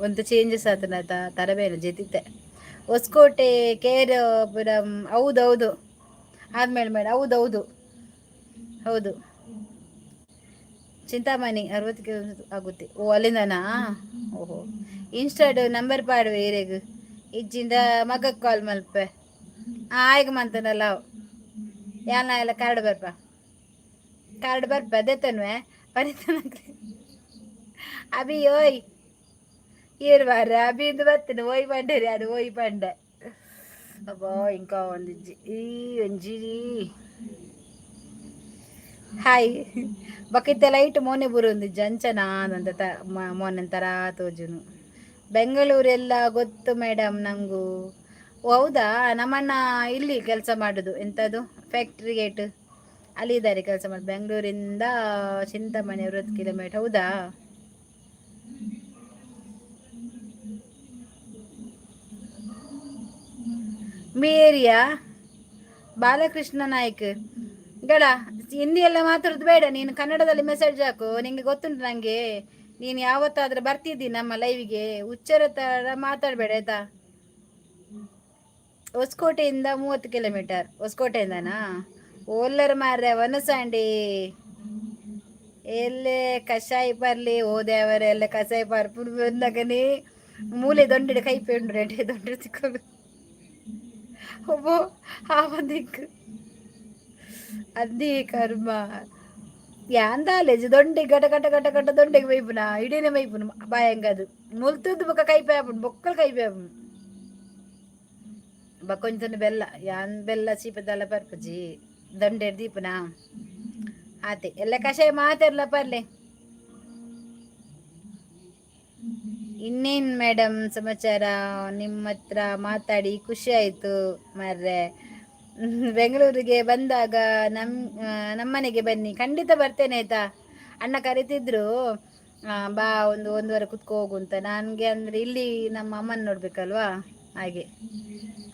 ಒಂದು ಚೇಂಜಸ್ ಆತನ ತರಬೇನೆ ಜೆತಿತ್ತೆ. ಹೊಸಕೋಟೆ ಕೇರಪುರಂ. ಹೌದೌದು, ಆದ್ಮೇಲೆ ಮೇಡ. ಹೌದೌದು ಹೌದು, ಚಿಂತಾಮಣಿ 60 ಕಿಲೋಮೀಟರ್ ಆಗುತ್ತೆ. ಓ, ಅಲ್ಲಿಂದನಾ? ಓಹೋ. ಇನ್ಸ್ಟಾಡ್ ನಂಬರ್ ಪಾಡುವೆ ಇರೆಗ್, ಇಜ್ಜಿಂದ ಮಗಕ್ಕೆ ಕಾಲ್ ಮಲ್ಪೆ. ಆಯ್ಗ ಮಂತನಲ್ಲ ಯಾನ ಎಲ್ಲ ಕಾರ್ಡ್ ಬರ್ಪ, ಕಾರ್ಡ್ ಬರ್ಪ ಅದೇ ತನ್ವೆ ಬರೀತಾನ. ಅಭಿ ಓಯ್ ಏರು ಬಾರ ಅಭಿ ಇಂದು ಬರ್ತೇನೆ. ಓಯ್ ಪಂಡೆ ಅದು ಓಯ್ ಪಂಡೆ. ಅಬ್ಬಾ, ఇంకా ಒಂದು ಈ ಒಂಜಿ. ಹಾಯ್ ಬಕ್ಕಿತ್ತೆ ಲೈಟ್ ಮೋನೆ ಬುರುಂದು ಜಂಚನ ಅಂದಂತ ಮೋನೆ ತರ ತೋಜುನು. ಬೆಂಗಳೂರೆಲ್ಲ ಗೊತ್ತು ಮೇಡಮ್ ನಂಗೂ. ಹೌದಾ? ನಮ್ಮಣ್ಣ ಇಲ್ಲಿ ಕೆಲಸ ಮಾಡೋದು, ಎಂಥದ್ದು ಫ್ಯಾಕ್ಟ್ರಿ ಗೇಟ್ ಅಲ್ಲಿ ಇದ್ದಾರೆ ಕೆಲಸ ಮಾಡಿ. ಬೆಂಗಳೂರಿಂದ ಚಿಂತಾಮಣಿ 60 ಕಿಲೋಮೀಟರ್. ಹೌದಾ? ಮೇರಿಯಾ ಬಾಲಕೃಷ್ಣ ನಾಯ್ಕ್ ಗಡ, ಹಿಂದಿ ಎಲ್ಲ ಮಾತಾಡೋದು ಬೇಡ, ನೀನು ಕನ್ನಡದಲ್ಲಿ ಮೆಸೇಜ್ ಹಾಕು. ನಿಂಗೆ ಗೊತ್ತುಂಟು ನನಗೆ, ನೀನು ಯಾವತ್ತಾದ್ರೂ ಬರ್ತಿದ್ದಿ ನಮ್ಮ ಲೈವ್ಗೆ. ಹುಚ್ಚರ ಥರ ಮಾತಾಡಬೇಡ, ಆಯ್ತಾ? ಹೊಸಕೋಟೆಯಿಂದ 30 ಕಿಲೋಮೀಟರ್. ಹೊಸಕೋಟೆಯಿಂದನಾ? ಓಲ್ಲರ್ ಮಾರ್ರೆ ವನಸಾಂಡಿ ಎಲ್ಲೆ ಕಷಾಯ ಪರ್ಲಿ ಓದೇವರೆ ಎಲ್ಲ ಕಷಾಯ ಪರ್ಪುಡು ಬಂದಾಗನೇ ಮೂಲೆ ದೊಂಡೆ ಕೈಪೆ ಉಂಡು ರೆಂಡೆ ದೊಂಡೆ ತಿಕ್ಕೊಂಡು ಒಬ್ಬ ಆ ಬಂದಿಕ್ಕು ಅದೇ ಕರ್ಮ ಯಾಂದಾಲೇಜ್ ದೊಂಡೆ ಗಟ ಗಟ ಗಟ ಗಟ ದೊಂಡೆಗೆ ಮೈಪುನ ಇಡೀನೆ ಮೈಪುನ ಬಾಯಂಗದು ಮುಲ್ತದ್ದು ಬೊಕ್ಕ ಕೈಪೆ ಆಪುಂಡು ಬೊಕ್ಕಲ್ ಕೈಪೆ ಆಪುಂಡು ಬೊಕ್ಕ ಕೊಂಚ ಬೆಲ್ಲ ಯಾನ್ ಬೆಲ್ಲ ಚೀಪದಲ್ಲ ಪರ್ಪುಜಿ ದೊಂಡೆ ದೀಪುನ ಆತೆ ಎಲ್ಲ ಕಷಾಯ ಮಾತೆರ್ಲ ಪರ್ಲೆ. ಇನ್ನೇನು ಮೇಡಮ್ ಸಮಾಚಾರ? ನಿಮ್ಮ ಹತ್ರ ಮಾತಾಡಿ ಖುಷಿ ಆಯಿತು ಮಾರ್ರೆ. ಬೆಂಗಳೂರಿಗೆ ಬಂದಾಗ ನಮ್ಮನೆಗೆ ಬನ್ನಿ. ಖಂಡಿತ ಬರ್ತೇನೆ ಆಯ್ತಾ. ಅಣ್ಣ ಕರಿತಿದ್ರು, ಬಾ ಒಂದು ಒಂದುವರೆ ಕುತ್ಕೋ ಹೋಗು ಅಂತ. ನನಗೆ ಅಂದರೆ ಇಲ್ಲಿ ನಮ್ಮ ಅಮ್ಮನ ನೋಡ್ಬೇಕಲ್ವಾ, ಹಾಗೆ.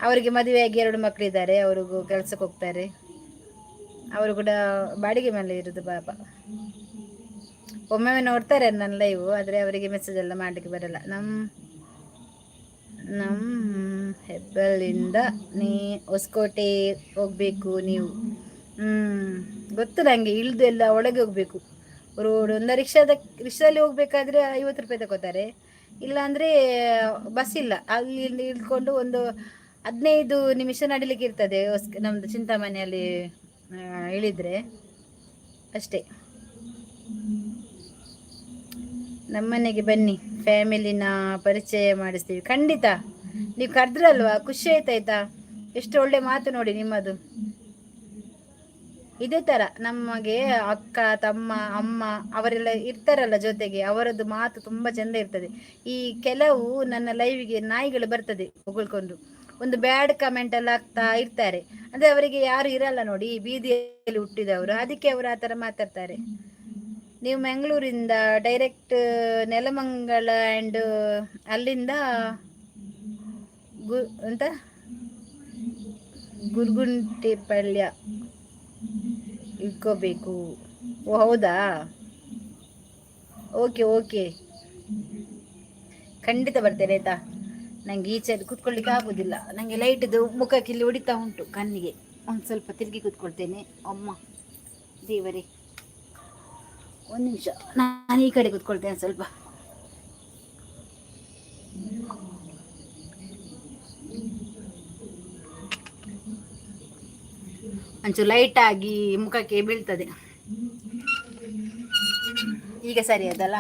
ಅವರಿಗೆ ಮದುವೆಯಾಗಿ 2 ಮಕ್ಕಳಿದ್ದಾರೆ, ಅವ್ರಿಗೂ ಕೆಲಸಕ್ಕೆ ಹೋಗ್ತಾರೆ. ಅವರು ಕೂಡ ಬಾಡಿಗೆ ಮೇಲೆ ಇರೋದು ಪಾಪ. ಒಮ್ಮೊಮ್ಮೆ ನೋಡ್ತಾರೆ ನನ್ನ ಲೈವ್, ಆದರೆ ಅವರಿಗೆ ಮೆಸೇಜ್ ಎಲ್ಲ ಮಾಡಲಿಕ್ಕೆ ಬರಲ್ಲ. ನಮ್ಮ ನಮ್ಮ ಹೆಬ್ಬಲಿಂದ ನೀ ಹೊಸಕೋಟೆ ಹೋಗಬೇಕು ನೀವು. ಗೊತ್ತು ನನಗೆ. ಇಳಿದು ಎಲ್ಲ ಒಳಗೆ ಹೋಗಬೇಕು ರೋಡ್. ಒಂದು ರಿಕ್ಷಾದಲ್ಲಿ ಹೋಗ್ಬೇಕಾದ್ರೆ 50 ರೂಪಾಯಿ ತಗೋತಾರೆ. ಇಲ್ಲಾಂದರೆ ಬಸ್ ಇಲ್ಲ. ಅಲ್ಲಿ ಇಳ್ಕೊಂಡು ಒಂದು 15 ನಿಮಿಷ ನಡಿಲಿಕ್ಕೆ ಇರ್ತದೆ ನಮ್ಮದು ಚಿಂತಾಮಣಿಯಲ್ಲಿ ಇಳಿದ್ರೆ ಅಷ್ಟೇ. ನಮ್ಮನೆಗೆ ಬನ್ನಿ, ಫ್ಯಾಮಿಲಿನ ಪರಿಚಯ ಮಾಡಿಸ್ತೀವಿ. ಖಂಡಿತ ನೀವು ಕರೆದ್ರಲ್ವಾ, ಖುಷಿ ಆಯ್ತಾಯ್ತಾ. ಎಷ್ಟು ಒಳ್ಳೆ ಮಾತು ನೋಡಿ ನಿಮ್ಮದು. ಇದೇ ಥರ ನಮಗೆ ಅಕ್ಕ ತಮ್ಮ ಅಮ್ಮ ಅವರೆಲ್ಲ ಇರ್ತಾರಲ್ಲ ಜೊತೆಗೆ, ಅವರದ್ದು ಮಾತು ತುಂಬ ಚೆಂದ ಇರ್ತದೆ. ಈ ಕೆಲವು ನನ್ನ ಲೈವಿಗೆ ನಾಯಿಗಳು ಬರ್ತದೆ ಹೊಗಳ್ಕೊಂಡು, ಒಂದು ಬ್ಯಾಡ್ ಕಮೆಂಟ್ ಎಲ್ಲ ಹಾಕ್ತಾ ಇರ್ತಾರೆ. ಅಂದರೆ ಅವರಿಗೆ ಯಾರು ಇರಲ್ಲ ನೋಡಿ, ಬೀದಿಯಲ್ಲಿ ಹುಟ್ಟಿದವರು, ಅದಕ್ಕೆ ಅವರು ಆ ಥರ ಮಾತಾಡ್ತಾರೆ. ನೀವು ಮಂಗಳೂರಿಂದ ಡೈರೆಕ್ಟ್ ನೆಲಮಂಗಲ ಆ್ಯಂಡ್ ಅಲ್ಲಿಂದ ಗು ಅಂತ ಗುರುಗುಂಟೆಪಾಳ್ಯ ಇಟ್ಕೋಬೇಕು. ಓ ಹೌದಾ, ಓಕೆ ಓಕೆ, ಖಂಡಿತ ಬರ್ತೇನೆ ಆಯ್ತಾ. ನನಗೆ ಈಚೆ ಕೂತ್ಕೊಳ್ಳಿಕ್ಕೆ ಆಗೋದಿಲ್ಲ, ನನಗೆ ಲೈಟ್ದು ಮುಖಕ್ಕೆ ಇಲ್ಲಿ ಹೊಡಿತಾ ಉಂಟು ಕಣ್ಣಿಗೆ. ಒಂದು ಸ್ವಲ್ಪ ತಿರುಗಿ ಕೂತ್ಕೊಳ್ತೇನೆ. ಅಮ್ಮ ದೇವರೇ, ಒಂದು ನಿಮಿಷ, ನಾನು ಈ ಕಡೆ ಕೂತ್ಕೊಳ್ತೇನೆ ಸ್ವಲ್ಪ. ಒಂಚೂರು ಲೈಟಾಗಿ ಮುಖಕ್ಕೆ ಬೀಳ್ತದೆ. ಈಗ ಸರಿ ಅದಲ್ಲ,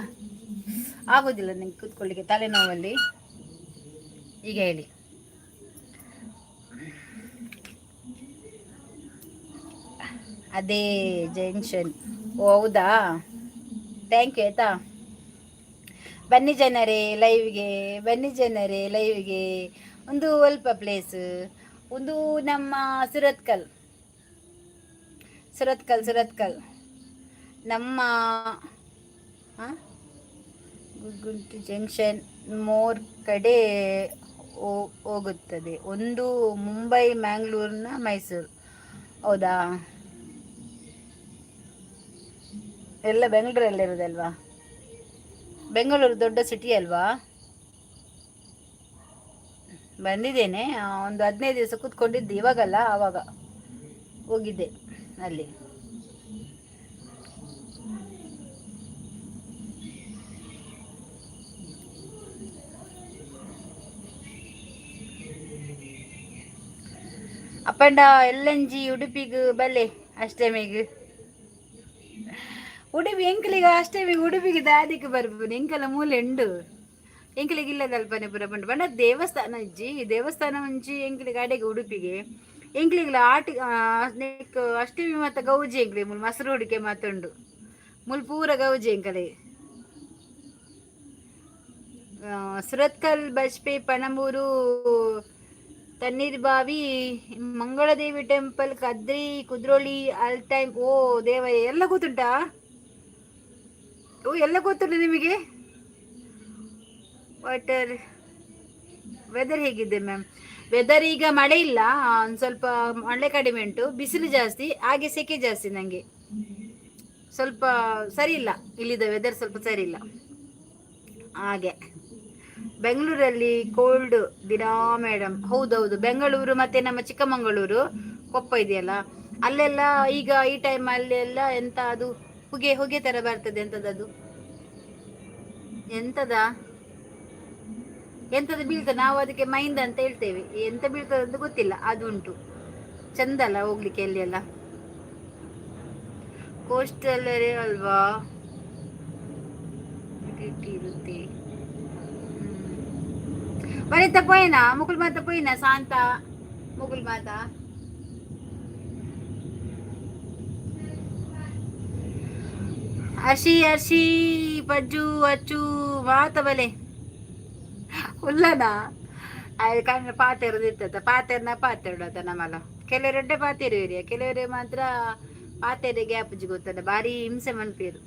ಆಗೋದಿಲ್ಲ ನಂಗೆ ಕೂತ್ಕೊಳ್ಳಿಕ್ಕೆ ತಲೆನೋವಲ್ಲಿ. ಈಗ ಹೇಳಿ. ಅದೇ ಜಂಕ್ಷನ್. ಓ ಹೌದಾ, thank you ಆಯಿತಾ. ಬನ್ನಿ ಜನರೇ ಲೈವ್ಗೆ, ಬನ್ನಿ ಜನರೇ ಲೈವ್ಗೆ. ಒಂದು ಅಲ್ಪ ಪ್ಲೇಸ್, ಒಂದು ನಮ್ಮ ಸುರತ್ಕಲ್, ಸುರತ್ಕಲ್ ಸುರತ್ಕಲ್ ನಮ್ಮ ಗುಂಟು ಜಂಕ್ಷನ್ ಮೋರ್ ಕಡೆ ಹೋಗುತ್ತದೆ. ಒಂದು ಮುಂಬೈ, ಮ್ಯಾಂಗ್ಳೂರ್ನ ಮೈಸೂರು. ಹೌದಾ, ಎಲ್ಲ ಬೆಂಗಳೂರಲ್ಲಿರೋದಲ್ವಾ? ಬೆಂಗಳೂರು ದೊಡ್ಡ ಸಿಟಿ ಅಲ್ವಾ? ಬಂದಿದ್ದೇನೆ, ಒಂದು 15 ದಿವಸ ಕೂತ್ಕೊಂಡಿದ್ದೆ. ಇವಾಗಲ್ಲ, ಆವಾಗ ಹೋಗಿದ್ದೆ ಅಲ್ಲಿ. ಅಪ್ಪಂಡ ಎಲ್ಲಂಜಿ ಉಡುಪಿಗೆ ಬಲ್ಲೆ ಅಷ್ಟಮಿಗೆ. ಉಡುಪಿ ಎಂಕಲಿಗ ಅಷ್ಟಮಿಗೆ ಉಡುಪಿಗೆ ದಾದಿಗೆ ಬರ್ಬೋದು. ಎಂಕಲ ಮೂಲೆ ಉಂಡು, ಎಂಕಲಿಗೆ ಇಲ್ಲ ಕಲ್ಪನೆ ಪೂರ ಪಂಡ ಪಂಡ ದೇವಸ್ಥಾನ ಇಜ್ಜಿ, ದೇವಸ್ಥಾನ ಒಂಜಿ ಎಂಕಲಿಗೆ ಅಡೆಗೆ ಉಡುಪಿಗೆ. ಎಂಕ್ಲಿಗ್ಲ ಆಟಿ ಅಷ್ಟಮಿ ಮತ್ತ ಗೌಜಿ ಎಂಕ್ಲಿ ಮುಲ್ ಮೊಸರು ಹುಡಿಕೆ ಮಾತುಂಡು ಮುಲ್ ಪೂರ ಗೌಜಿ ಎಂಕಲೆ. Surathkal, Bajpe, Panambur, Tannirbhavi, Mangaladevi temple, Kadri, Kudroli, all time. ಓ ದೇವ, ಎಲ್ಲ ಗೊತ್ತುಂಟಾ? ಓ ಎಲ್ಲ ಗೊತ್ತುಂಟು ನಿಮಗೆ. ವಾಟರ್ ವೆದರ್ ಹೇಗಿದೆ ಮ್ಯಾಮ್? ವೆದರ್ ಈಗ ಮಳೆ ಇಲ್ಲ, ಒಂದು ಸ್ವಲ್ಪ ಮಳೆ ಕಡಿಮೆ ಉಂಟು, ಬಿಸಿಲು ಜಾಸ್ತಿ, ಹಾಗೆ ಸೆಕೆ ಜಾಸ್ತಿ. ನನಗೆ ಸ್ವಲ್ಪ ಸರಿ ಇಲ್ಲ ಇಲ್ಲಿದ್ದ ವೆದರ್, ಸ್ವಲ್ಪ ಸರಿ ಇಲ್ಲ. ಹಾಗೆ ಬೆಂಗಳೂರಲ್ಲಿ ಕೋಲ್ಡ್ ದಿನಾ ಮೇಡಮ್. ಹೌದೌದು, ಬೆಂಗಳೂರು ಮತ್ತೆ ನಮ್ಮ ಚಿಕ್ಕಮಗಳೂರು ಕೊಪ್ಪ ಇದೆಯಲ್ಲ, ಅಲ್ಲೆಲ್ಲ ಈಗ ಈ ಟೈಮ್ ಅಲ್ಲೆಲ್ಲ ಎಂತ ಅದು ಹೊಗೆ ಹೊಗೆ ತರ ಬರ್ತದೆ, ಎಂತದದು, ಎಂತದ ಎಂತದು ಬೀಳ್ತದೆ, ನಾವು ಅದಕ್ಕೆ ಮೈಂದ್ ಅಂತ ಹೇಳ್ತೇವೆ. ಎಂತ ಬೀಳ್ತದೆ ಅಂತ ಗೊತ್ತಿಲ್ಲ, ಅದು ಉಂಟು. ಚಂದ ಅಲ್ಲ ಹೋಗ್ಲಿಕ್ಕೆ ಅಲ್ಲಿ ಎಲ್ಲ? ಕೋಸ್ಟಲ್ ಅಲ್ವಾ, ಇರುತ್ತೆ. ಬರೀತ ಪೋಯಿನ ಮುಕುಲ್ ಮಾತ ಪೋಯಿನ ಶಾಂತ ಮುಗುಲ್ ಮಾತ. ಅರ್ಷಿ ಅರ್ಷಿ ಪಜ್ಜು ಅಚ್ಚು ಮಾತ ಬಲೆ ಉಲ್ಲನ ಕಣ್ಣ ಪಾತೆರದು ಇತ್ತದ ಪಾತೆರ್ನ ಪಾತೆರಡತ ನಮ್ಮಲ್ಲ. ಕೆಲವರೆಡ್ಡೆ ಪಾತೆರು ಏರಿಯಾ, ಕೆಲವರು ಮಾತ್ರ ಪಾತೆರೆ ಗ್ಯಾಪ್ ಗೊತ್ತಲ್ಲ, ಭಾರಿ ಹಿಂಸೆ ಮನ್ಪೇರು.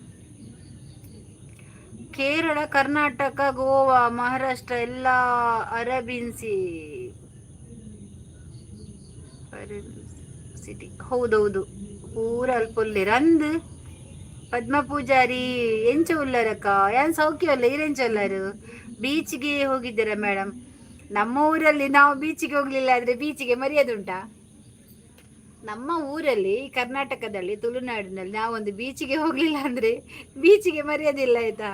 ಕೇರಳ, ಕರ್ನಾಟಕ, ಗೋವಾ, ಮಹಾರಾಷ್ಟ್ರ ಎಲ್ಲ ಅರಬಿನ್ಸಿ ಸಿಟಿ. ಹೌದೌದು, ಪೂರ ಅಲ್ಪ ಉಲ್ಲೇರ್ ಅಂದ್. ಪದ್ಮ ಪೂಜಾರಿ ಎಂಚ ಉಲ್ಲರಕ್ಕ? ಏನ್ ಸೌಖ್ಯ ಅಲ್ಲ, ಈರೆಂಚ ಉಲ್ಲರು? ಬೀಚ್ಗೆ ಹೋಗಿದ್ದೀರಾ ಮೇಡಮ್? ನಮ್ಮ ಊರಲ್ಲಿ ನಾವು ಬೀಚಿಗೆ ಹೋಗ್ಲಿಲ್ಲ ಆದ್ರೆ ಬೀಚಿಗೆ ಮರ್ಯಾದೆ ಉಂಟಾ? ನಮ್ಮ ಊರಲ್ಲಿ, ಕರ್ನಾಟಕದಲ್ಲಿ, ತುಳುನಾಡಿನಲ್ಲಿ ನಾವೊಂದು ಬೀಚಿಗೆ ಹೋಗ್ಲಿಲ್ಲ ಅಂದ್ರೆ ಬೀಚಿಗೆ ಮರ್ಯಾದೆ ಇಲ್ಲ, ಆಯ್ತಾ?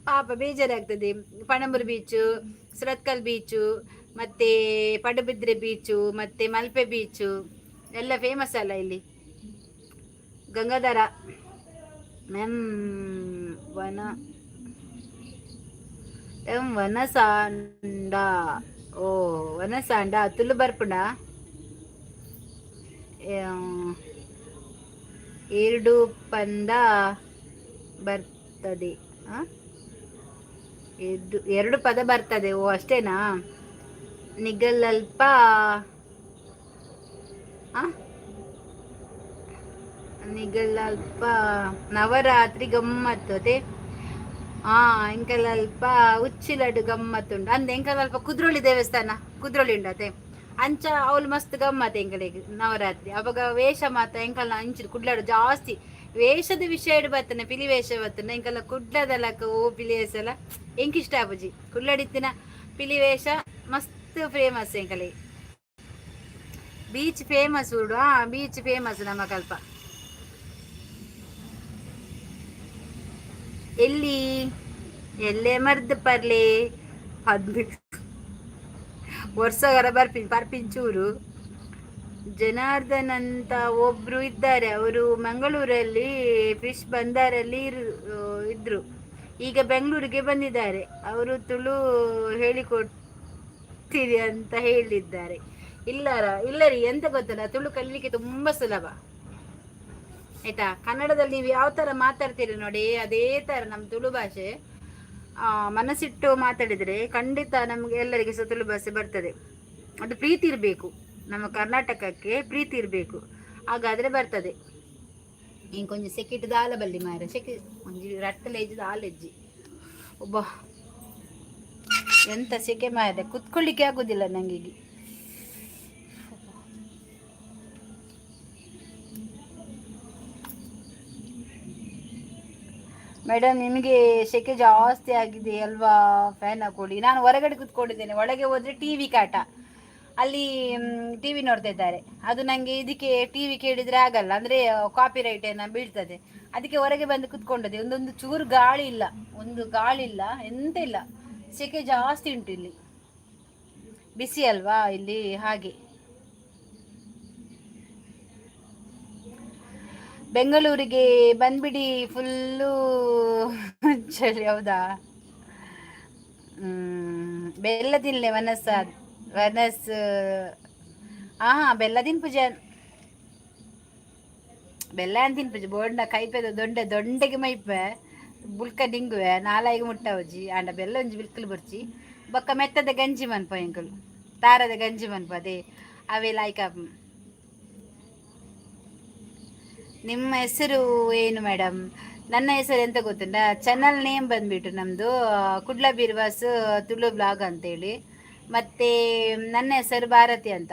ಪಾಪ ಬೇಜಾರಾಗ್ತದೆ. ಪಣಂಬೂರು ಬೀಚು, ಸುರತ್ಕಲ್ ಬೀಚು, ಮತ್ತೆ ಪಡುಬಿದ್ರೆ ಬೀಚು, ಮತ್ತೆ ಮಲ್ಪೆ ಬೀಚು ಎಲ್ಲ ಫೇಮಸ್ ಅಲ್ಲ ಇಲ್ಲಿ. ಗಂಗಾಧರ ಮ್ಯಾಮ್, ವನ ಎಂ ವನಸಾಂಡ. ಓ, ವನಸಾಂಡ ತುಳು ಬರ್ಪುಂಡ? ಎರಡು ಪಂದ ಬರ್ತದೆ. ಆ? ಎರಡು ಎರಡು ಪದ ಬರ್ತದೆ. ಓ, ಅಷ್ಟೇನಾ? ನಿಗಲಲ್ಪ ಆ? ನಿಗಲಲ್ಪ ನವರಾತ್ರಿ ಗಮ್ಮತ್ತು ಅದೇ. ಆ ಎಂಕಲಲ್ಪ ಉಚ್ಚಿಲಡು ಗಮ್ಮತ್ತುಂಡು ಅಂದ್. ಎಂಕಲಲ್ಪ ಕುದ್ರೋಳಿ ದೇವಸ್ಥಾನ, ಕುದ್ರೋಳಿ ಉಂಡು ಅದೇ. ಅಂಚ ಅವ್ಲು ಮಸ್ತ್ ಗಮ್ಮತ್ ಎಂಕಲೆಗ್ ನವರಾತ್ರಿ. ಅವಾಗ ವೇಷ ಮಾತ ಎಂಕಲ್ನ ಅಂಚು ಕುಡ್ಲಾಡು ಜಾಸ್ತಿ. ವೇಷದ ವಿಷಯ ಇಡು ಬರ್ತನೆ, ಪಿಲಿ ವೇಷ ಬರ್ತನೆ. ಎಂಕಲ್ನ ಕುಡ್ಲದಲಕ ಓ ಪಿಲಿ ವೇಷ ಎಲ್ಲ ಎಂಕ್ ಇಷ್ಟ ಆಪುಜಿ. ಕುಡ್ಲಡಿತ್ತಿನ ಪಿಲಿ ವೇಷ ಮಸ್ತ್ ಫೇಮಸ್ ಎಂಕಲೆಗ್. ಬೀಚ್ ಫೇಮಸ್ ಉಡು. ಆ ಬೀಚ್ ಫೇಮಸ್ ನಮ್ಮ ಕಲ್ಪ. ಎಲ್ಲಿ ಎಲ್ಲೇ ಮರ್ದ್ ಪರ್ಲೆ ಪದ್ ವರ್ಷಗರ ಬರ್ಪಿನ್ ಪರ್ಪಿಂಚೂರು. ಜನಾರ್ದನ್ ಅಂತ ಒಬ್ರು ಇದ್ದಾರೆ, ಅವರು ಮಂಗಳೂರಲ್ಲಿ ಫಿಶ್ ಬಂದರಲ್ಲಿ ಇದ್ರು, ಈಗ ಬೆಂಗಳೂರಿಗೆ ಬಂದಿದ್ದಾರೆ. ಅವರು ತುಳು ಹೇಳಿಕೊಡ್ತೀರಿ ಅಂತ ಹೇಳಿದ್ದಾರೆ. ಇಲ್ಲರ ಇಲ್ಲ ರೀ, ಎಂತ ಗೊತ್ತಲ್ಲ, ತುಳು ಕಲೀಲಿಕ್ಕೆ ತುಂಬಾ ಸುಲಭ, ಆಯ್ತಾ? ಕನ್ನಡದಲ್ಲಿ ನೀವು ಯಾವ ತರ ಮಾತಾಡ್ತೀರಿ ನೋಡಿ, ಅದೇ ತರ ನಮ್ಮ ತುಳು ಭಾಷೆ. ಮನಸ್ಸಿಟ್ಟು ಮಾತಾಡಿದರೆ ಖಂಡಿತ ನಮ್ಗೆ ಎಲ್ಲರಿಗೆ ಸಹ ತುಳು ಭಾಷೆ ಬರ್ತದೆ. ಅದು ಪ್ರೀತಿ ಇರಬೇಕು, ನಮ್ಮ ಕರ್ನಾಟಕಕ್ಕೆ ಪ್ರೀತಿ ಇರಬೇಕು, ಹಾಗಾದ್ರೆ ಬರ್ತದೆ. ಇಂಕೊಂಜಿ ಸೆಕಿಟ್ ದಾಲ ಬಲ್ಲಿ ಮಾರ, ಸೆಕೆ ಒಂಜಿ ರಟ್ಟಲೆ ದಾಲೆಜ್ಜಿ. ಒಬ್ಬ ಎಂತ ಸೆಕೆ ಮಾರ, ಕುತ್ಕೊಳ್ಳಿಕ್ಕೆ ಆಗುದಿಲ್ಲ ನಂಗೆ ಈಗ. ಮೇಡಮ್, ನಿಮಗೆ ಸೆಕೆ ಜಾಸ್ತಿ ಆಗಿದೆ ಅಲ್ವಾ? ಫ್ಯಾನ್ ಹಾಕೊಳ್ಳಿ. ನಾನು ಹೊರಗಡೆ ಕುತ್ಕೊಂಡಿದ್ದೇನೆ. ಒಳಗೆ ಹೋದ್ರೆ ಟಿವಿ ಕಾಟ, ಅಲ್ಲಿ ಟಿವಿ ನೋಡ್ತಾ ಇದ್ದಾರೆ. ಅದು ನನಗೆ ಇದಕ್ಕೆ ಟಿವಿ ಕೇಳಿದ್ರೆ ಆಗಲ್ಲ, ಅಂದ್ರೆ ಕಾಪಿ ರೈಟ್ ಏನೋ ಬೀಳ್ತದೆ. ಅದಕ್ಕೆ ಹೊರಗೆ ಬಂದು ಕುತ್ಕೊಂಡದ್ದು. ಒಂದೊಂದು ಚೂರು ಗಾಳಿ ಇಲ್ಲ, ಒಂದು ಗಾಳಿ ಇಲ್ಲ, ಎಂತ ಇಲ್ಲ. ಸೆಕೆ ಜಾಸ್ತಿ ಉಂಟು ಇಲ್ಲಿ, ಬಿಸಿ ಅಲ್ವಾ ಇಲ್ಲಿ, ಹಾಗೆ. ಬೆಂಗಳೂರಿಗೆ ಬಂದ್ಬಿಡಿ, ಫುಲ್ಲು ಚಳಿ. ಹೌದಾ? ಬೆಲ್ಲ ತಿನ್ಲೆ ವನಸ ವನಸ್. ಹಾ, ಬೆಲ್ಲ ತಿನ್ಪುಜ, ಬೆಲ್ಲ ತಿನ್ಪುಜಿ. ಬೋಂಡ ಕೈಪೆದ ದೊಂಡೆ ದೊಂಡೆಗೆ ಮೈಪೆ ಬುಲ್ಕ ಡಿಂಗುವೆ ನಾಲಾಯಿಗೆ ಮುಟ್ಟವಜಿ. ಆಂಡ ಬೆಲ್ಲ ಒಂಜಿ ಬಿಲ್ಕುಲು ಬೊರ್ಚಿ. ಬೊಕ್ಕ ಮೆತ್ತದ ಗಂಜಿ ಮನ್ಪ ಎಂಕುಲು, ತಾರದ ಗಂಜಿ ಮನ್ಪ, ಅದೇ ಅವೆ ಲಾಯ್ಕ. ನಿಮ್ಮ ಹೆಸರು ಏನು ಮೇಡಮ್? ನನ್ನ ಹೆಸರು ಎಂತ ಗೊತ್ತುಂಟಾ? ಚಾನಲ್ ನೇಮ್ ಬಂದ್ಬಿಟ್ಟು ನಮ್ಮದು ಕುಡ್ಲ ಬಿರ್ವಾಸ್ ತುಳು ಬ್ಲಾಗ್ ಅಂತೇಳಿ. ಮತ್ತೆ ನನ್ನ ಹೆಸರು ಭಾರತಿ ಅಂತ.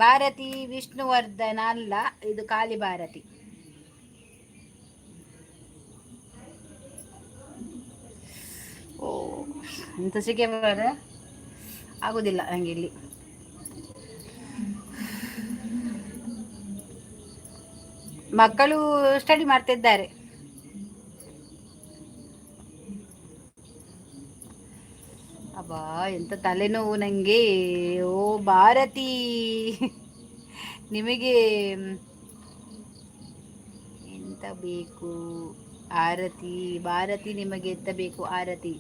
ಭಾರತಿ ವಿಷ್ಣುವರ್ಧನ ಅಲ್ಲ, ಇದು ಖಾಲಿ ಭಾರತಿ. ಓ, ಎಂತ ಸಿಕೆ ಬರ ಆಗುದಿಲ್ಲ ನಂಗೆ ಇಲ್ಲಿ. ಮಕ್ಕಳು ಸ್ಟಡಿ ಮಾಡ್ತಿದ್ದಾರೆ. ಅಬ್ಬಾ, ಎಂತ ತಲೆನೋವು ನಂಗೆ. ಓ ಭಾರತಿ, ನಿಮಗೆ ಎಂತ ಬೇಕು? ಆರತಿ, ಭಾರತಿ, ನಿಮಗೆ ಎಂತ ಬೇಕು ಆರತಿ?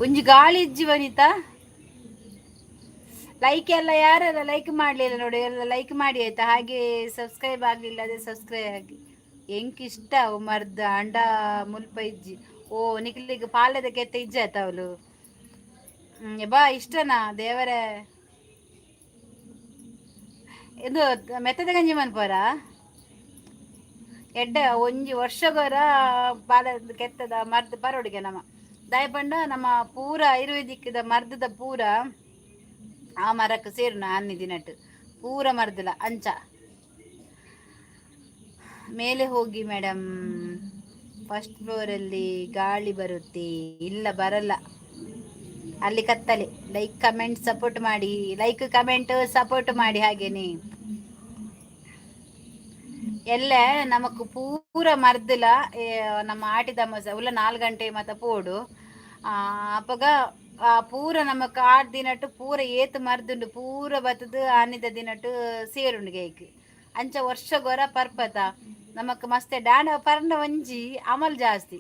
ಒಂಜಿ ಗಾಳಿ ಇಜ್ಜಿ ವನಿತಾ. ಲೈಕ್ ಎಲ್ಲ ಯಾರೆಲ್ಲ ಲೈಕ್ ಮಾಡಲಿಲ್ಲ ನೋಡಿ, ಎಲ್ಲ ಲೈಕ್ ಮಾಡಿ ಆಯ್ತಾ. ಹಾಗೆ ಸಬ್ಸ್ಕ್ರೈಬ್ ಆಗಲಿಲ್ಲ ಅದೇ ಸಬ್ಸ್ಕ್ರೈಬ್ ಆಗಿ. ಎಂಕ್ ಇಷ್ಟ ಮರ್ದ ಅಂಡ ಮುಲ್ಪ ಇಜ್ಜಿ. ಓ, ನಿಕ್ಲಿಗ್ ಪಾಲದ ಕೆತ್ತ ಇಜ್ಜಿ ಆತ ಅವಳು. ಬಾ, ಇಷ್ಟನಾ ದೇವರೇ? ಇದು ಮೆತ್ತದ ಗಂಜಿ ಮನ್ಪೋರ ಎಡ್ಡೆ. ಒಂಜಿ ವರ್ಷಗೊರ ಪಾಲ ಕೆತ್ತದ ಮರ್ದ್ ಪರೋಡಿಗೆ ನಮ್ಮ ದಾಯಪಂಡ ನಮ್ಮ ಪೂರ ಆಯುರ್ವೇದಿಕ್ದ ಮರ್ದದ ಪೂರ ಆ ಮರಕ್ಕೆ ಸೇರುನ ಅನ್ನಿ ದಿನಟ್ ಪೂರ ಮರ್ದಲ ಅಂಚ. ಮೇಲೆ ಹೋಗಿ ಮೇಡಮ್, ಫಸ್ಟ್ ಫ್ಲೋರಲ್ಲಿ ಗಾಳಿ ಬರುತ್ತೆ. ಇಲ್ಲ, ಬರಲ್ಲ, ಅಲ್ಲಿ ಕತ್ತಲೆ. ಲೈಕ್ ಕಮೆಂಟ್ ಸಪೋರ್ಟ್ ಮಾಡಿ, ಲೈಕ್ ಕಮೆಂಟ್ ಸಪೋರ್ಟ್ ಮಾಡಿ. ಹಾಗೇನೆ ಎಲ್ಲ ನಮಕ್ ಪೂರ ಮರ್ದಲ ನಮ್ಮ ಆಟಿದ ಅಮಾವಾಸ್ಯೆ ಉಲ್ಲ 4 ಗಂಟೆ ಮತ ಪೋಡು. ಅಪಗ ಪೂರ ನಮಕ್ ಆಟ್ ದಿನಟ್ ಪೂರ ಏತ್ ಮರ್ದುಂಡು ಪೂರ ಬತ್ತದು ಆನಿದ ದಿನಟ್ ಸೇರುಂಡು ಗೈಕ್. ಅಂಚ ವರ್ಷಗೊರ ಪರ್ಪತ ನಮಕ್ ಮಸ್ತ್ ಡ್ಯಾನ್ ಪರ್ನ ಒಂಜಿ ಅಮಲ್ ಜಾಸ್ತಿ,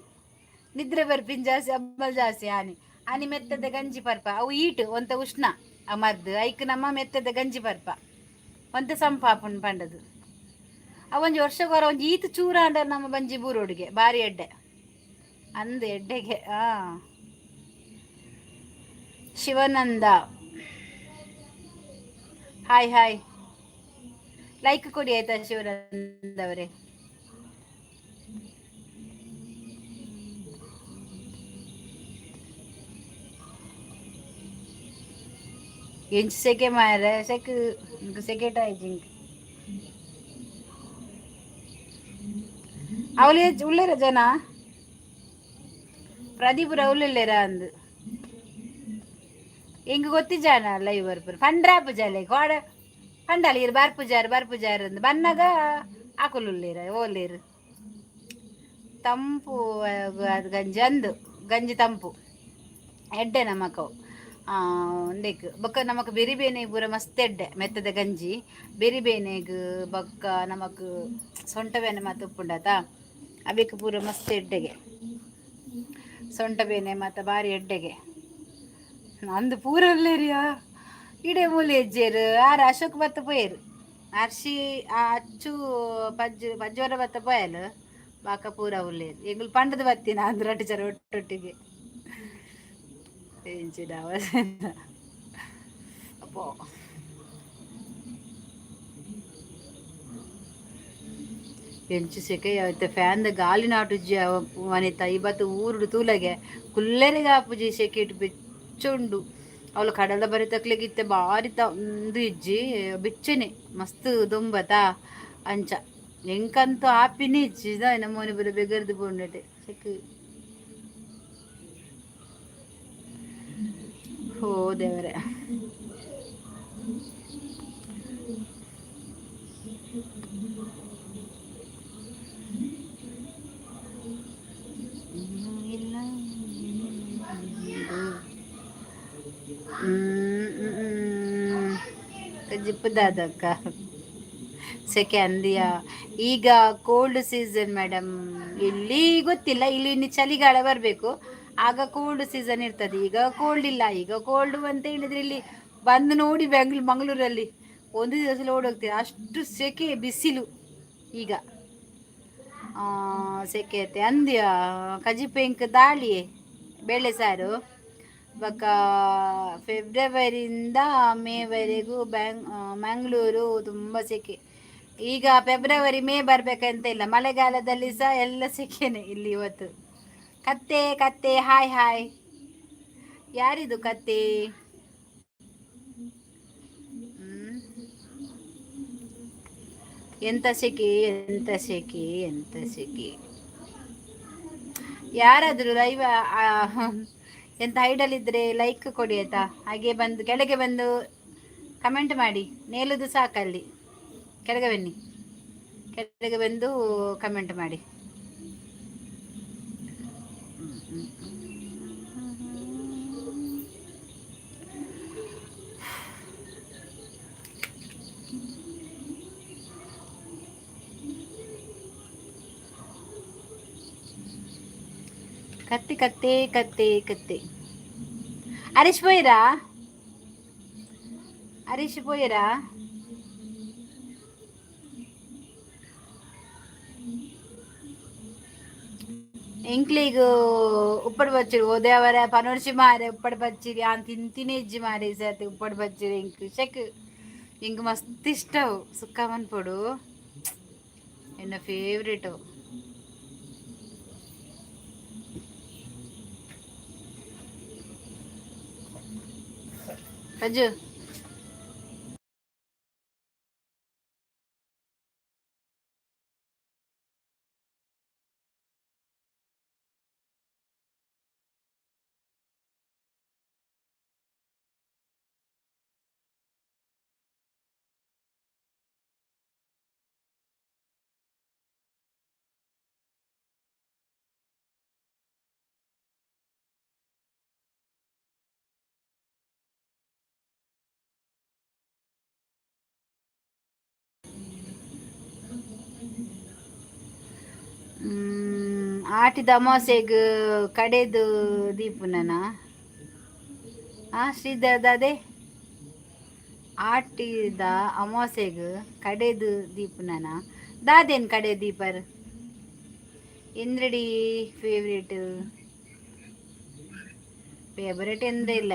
ನಿದ್ರೆ ಬರ್ಪಿನ್ ಜಾಸ್ತಿ, ಅಮಲ್ ಜಾಸ್ತಿ. ಆನಿ ಆನಿ ಮೆತ್ತದ ಗಂಜಿ ಪರ್ಪ. ಅವು ಈಟ್ ಒಂತ ಉಷ್ಣ ಆ ಮದ್ದು, ಐಕ್ ನಮ್ಮ ಮೆತ್ತದ ಗಂಜಿ ಪರ್ಪ ಒಂತೆ ಸಂಪಾಪುನ್ ಪಂಡದು. ಅವು ಒಂಜಿ ವರ್ಷಗೊರ ಒಂಜಿ ಈತ್ ಚೂರ ಅಂಡ ನಮ್ಮ ಬಂಜಿ ಬೂರೋಡಿಗೆ ಬಾರಿ ಎಡ್ಡೆ ಅಂದು ಎಡ್ಡೆಗೆ. ಆ ಶಿವಾನಂದ, ಹಾಯ್ ಹಾಯ್. ಲೈಕ್ ಕೊಡಿ ಆಯ್ತಾ ಶಿವಾನಂದ ಅವರೇ. ಎಂಚ ಸೆಕೆ ಮಾರೆ, ಸೆಕ್ ಸೆಕೆಟ್ ಆಯ್ತು. ಅವಳು ಉಳ್ಳೇರ ಜನ ಪ್ರದೀಪುರ ಉಳ್ಳೆರ ಅಂದು ಎಂಗ್ ಗೊತ್ತಿಜಾನ ಲೈವ್ ಬರ್ಪುರು ಪಂಡ್ರಾಪು ಜಲೆ ಕೋಡ ಪಂಡಾಲ ಇರು ಬರ್ಪುಜಾರು ಬರ್ಪುಜಾರು ಅಂದು ಬನ್ನಗ ಆಕುಲುಳ್ಳೇರ ಓಲೇರು. ತಂಪು ಅದು ಗಂಜಿ ಅಂದು, ಗಂಜಿ ತಂಪು ಎಡ್ಡೆ ನಮಕವು ಉಂದೆಕ್. ಬೊಕ್ಕ ನಮಕ್ ಬೆರಿಬೇನೆ ಪೂರ ಮಸ್ತ್ ಎಡ್ಡೆ ಮೆತ್ತದ ಗಂಜಿ ಬೆರಿಬೇನೆಗ್. ಬೊಕ್ಕ ನಮಕ್ ಸೊಂಟ ಬೇನೆ ಮಾತ ಉಪ್ಪುಂಡತ, ಅವೆಕ್ ಪೂರ ಮಸ್ತ್ ಎಡ್ಡೆಗೆ. ಸೊಂಟ ಬೇನೆ ಮಾತ ಬಾರಿ ಎಡ್ಡೆಗೆ ಅಂದು. ಪೂರ ಉಲ್ಲೇರಿಯಾ ಇಡೆ ಮೂಲೆ ಹೆಜ್ಜೇರು ಆರ್ ಅಶೋಕ್ ಬತ್ತ ಪೋಯೇರು. ಅರ್ಶಿ ಅಚ್ಚು ಪಜ್ಜು ಪಜ್ಜೋರ ಬತ್ತ ಪೋಯಲು. ಬಾಕ ಪೂರ ಉಲ್ಲೇರು. ಎಂಗುಲು ಪಂಡದ ಬತ್ತಿನ ಅಂದ್ರ ಟೀಚರ್ ಒಟ್ಟೊಟ್ಟಿಗೆ. ಎಂಚಿನ ಅಪ್ಪೋ. ಎಂಚು ಸೆಕೆ ಐತೆ, ಫ್ಯಾನ್ದ ಗಾಳಿ ನಾಟುಜ್ಜಿ ವನಿತಾ. ಇವತ್ತು ಊರುಡು ತೂಲಗೆ ಕುಲ್ಲೆರೆಗೆ ಆಪುಜಿ, ಸೆಕೆ ಬೆಚ್ಚುಂಡು. ಅವಳು ಕಡಲ ಬರಿ ತಕ್ಲೆಗಿತ್ತೆ ಬಾರಿ ತಂದು ಇಜ್ಜಿ, ಬೆಚ್ಚನೆ ಮಸ್ತ್ ದುಂಬತ ಅಂಚ. ಎಂಕಂತೂ ಆಪಿನೇ ಇಜ್ಜಿ. ನಮ್ಮನೆ ಬರ ಬೆಗರ್ದು ಪೋಂಡಟೆ ಸೆಕ್. ಹೋ ದೇವರೇ. ಇಲ್ಲ. ಜಿಪ್ಪದಾದಕ್ಕ ಸೆಕೆ ಅಂದಿಯಾ? ಈಗ ಕೋಲ್ಡ್ ಸೀಸನ್ ಮೇಡಮ್ ಇಲ್ಲಿ. ಗೊತ್ತಿಲ್ಲ, ಇಲ್ಲಿ ಇನ್ನು ಚಳಿಗಾಲ ಬರಬೇಕು, ಆಗ ಕೋಲ್ಡ್ ಸೀಸನ್ ಇರ್ತದೆ. ಈಗ ಕೋಲ್ಡ್ ಇಲ್ಲ. ಈಗ ಕೋಲ್ಡ್ ಅಂತ ಹೇಳಿದ್ರೆ ಇಲ್ಲಿ ಬಂದು ನೋಡಿ, ಮಂಗಳೂರಲ್ಲಿ ಒಂದು ದಿವಸ ಓಡೋಗ್ತೀರ, ಅಷ್ಟು ಸೆಕೆ ಬಿಸಿಲು ಈಗ. ಸೆಕೆ ಐತೆ ಅಂದ್ಯ. ಕಜಿಪೆಂಕ್ ದಾಳಿ ಬೇಳೆ ಸಾರು. ಬೊಕ್ಕ ಫೆಬ್ರವರಿಯಿಂದ ಮೇವರೆಗೂ ಮಂಗಳೂರು ತುಂಬ ಸೆಕೆ. ಈಗ ಫೆಬ್ರವರಿ ಮೇ ಬರ್ಬೇಕಂತ ಇಲ್ಲ, ಮಳೆಗಾಲದಲ್ಲಿ ಸಹ ಎಲ್ಲ ಸೆಕೆನೆ ಇಲ್ಲಿ ಇವತ್ತು. ಕತ್ತೆ ಕತ್ತೆ, ಹಾಯ್ ಹಾಯ್. ಯಾರಿದು ಕತ್ತೆ? ಹ್ಮ್. ಎಂತ ಸೆಕೆ, ಎಂತ ಸೆಕೆ, ಎಂತ ಸೆಕೆ. ಯಾರಾದರೂ ಲೈವ್ ಎಂತ ಐಡಲ್ ಇದ್ದರೆ ಲೈಕ್ ಕೊಡಿ ಆಯ್ತಾ. ಹಾಗೆ ಬಂದು ಕೆಳಗೆ ಬಂದು ಕಮೆಂಟ್ ಮಾಡಿ, ನೇಲುದು ಸಾಕಲ್ಲಿ. ಕೆಳಗೆ ಬನ್ನಿ, ಕೆಳಗೆ ಬಂದು ಕಮೆಂಟ್ ಮಾಡಿ. ಕತ್ತಿ ಕತ್ತೆ ಕತ್ತೆ ಕತ್ತೆ. ಹರೀಶ್ ಪೋಯಿರಾ? ಹರೀಶ್ ಪೋಯಿರಾ? ಎಂಕ್ಲೆಗ್ ಉಪ್ಪಡ್ ಪಚ್ಚಿರಿ ಓದೇವರ ಪನೊರ್ಚಿ ಮಾರೆ. ಉಪ್ಪಡ್ ಪಚ್ಚಿರಿ ಆನ್ ತಿಂತಿನೇ ಇಜ್ಜಿ ಮಾರೆ. ಈ ಸರ್ತಿ ಉಪ್ಪಡ್ ಪಚ್ಚಿರಿ ಎಂಕ್ ಶೆಕ್ ಎಂಕ್ ಮಸ್ತ್ ಇಷ್ಟವು. ಸುಕ್ಕ ಮನ್ಪೊಡು, ಎನ್ನ ಫೇವ್ರೇಟ್. ಬಜ್ಜು. ಆಟಿದ ಅಮಾವಾಸ್ಯೆಗ್ ಕಡೆದು ದೀಪುನನ ಆ ಶ್ರೀಧರ್? ಅದೇ ಆಟಿದ ಅಮಾವಾಸ್ಯೆಗ್ ಕಡೆದು ದೀಪುನನ ದಾದೇನ್ ಕಡೆ ದೀಪರ್? ಇಂದ್ರಡಿ ಫೇವ್ರೇಟ್ ಫೇವರೇಟ್ ಎಂದ್ರೆ ಇಲ್ಲ.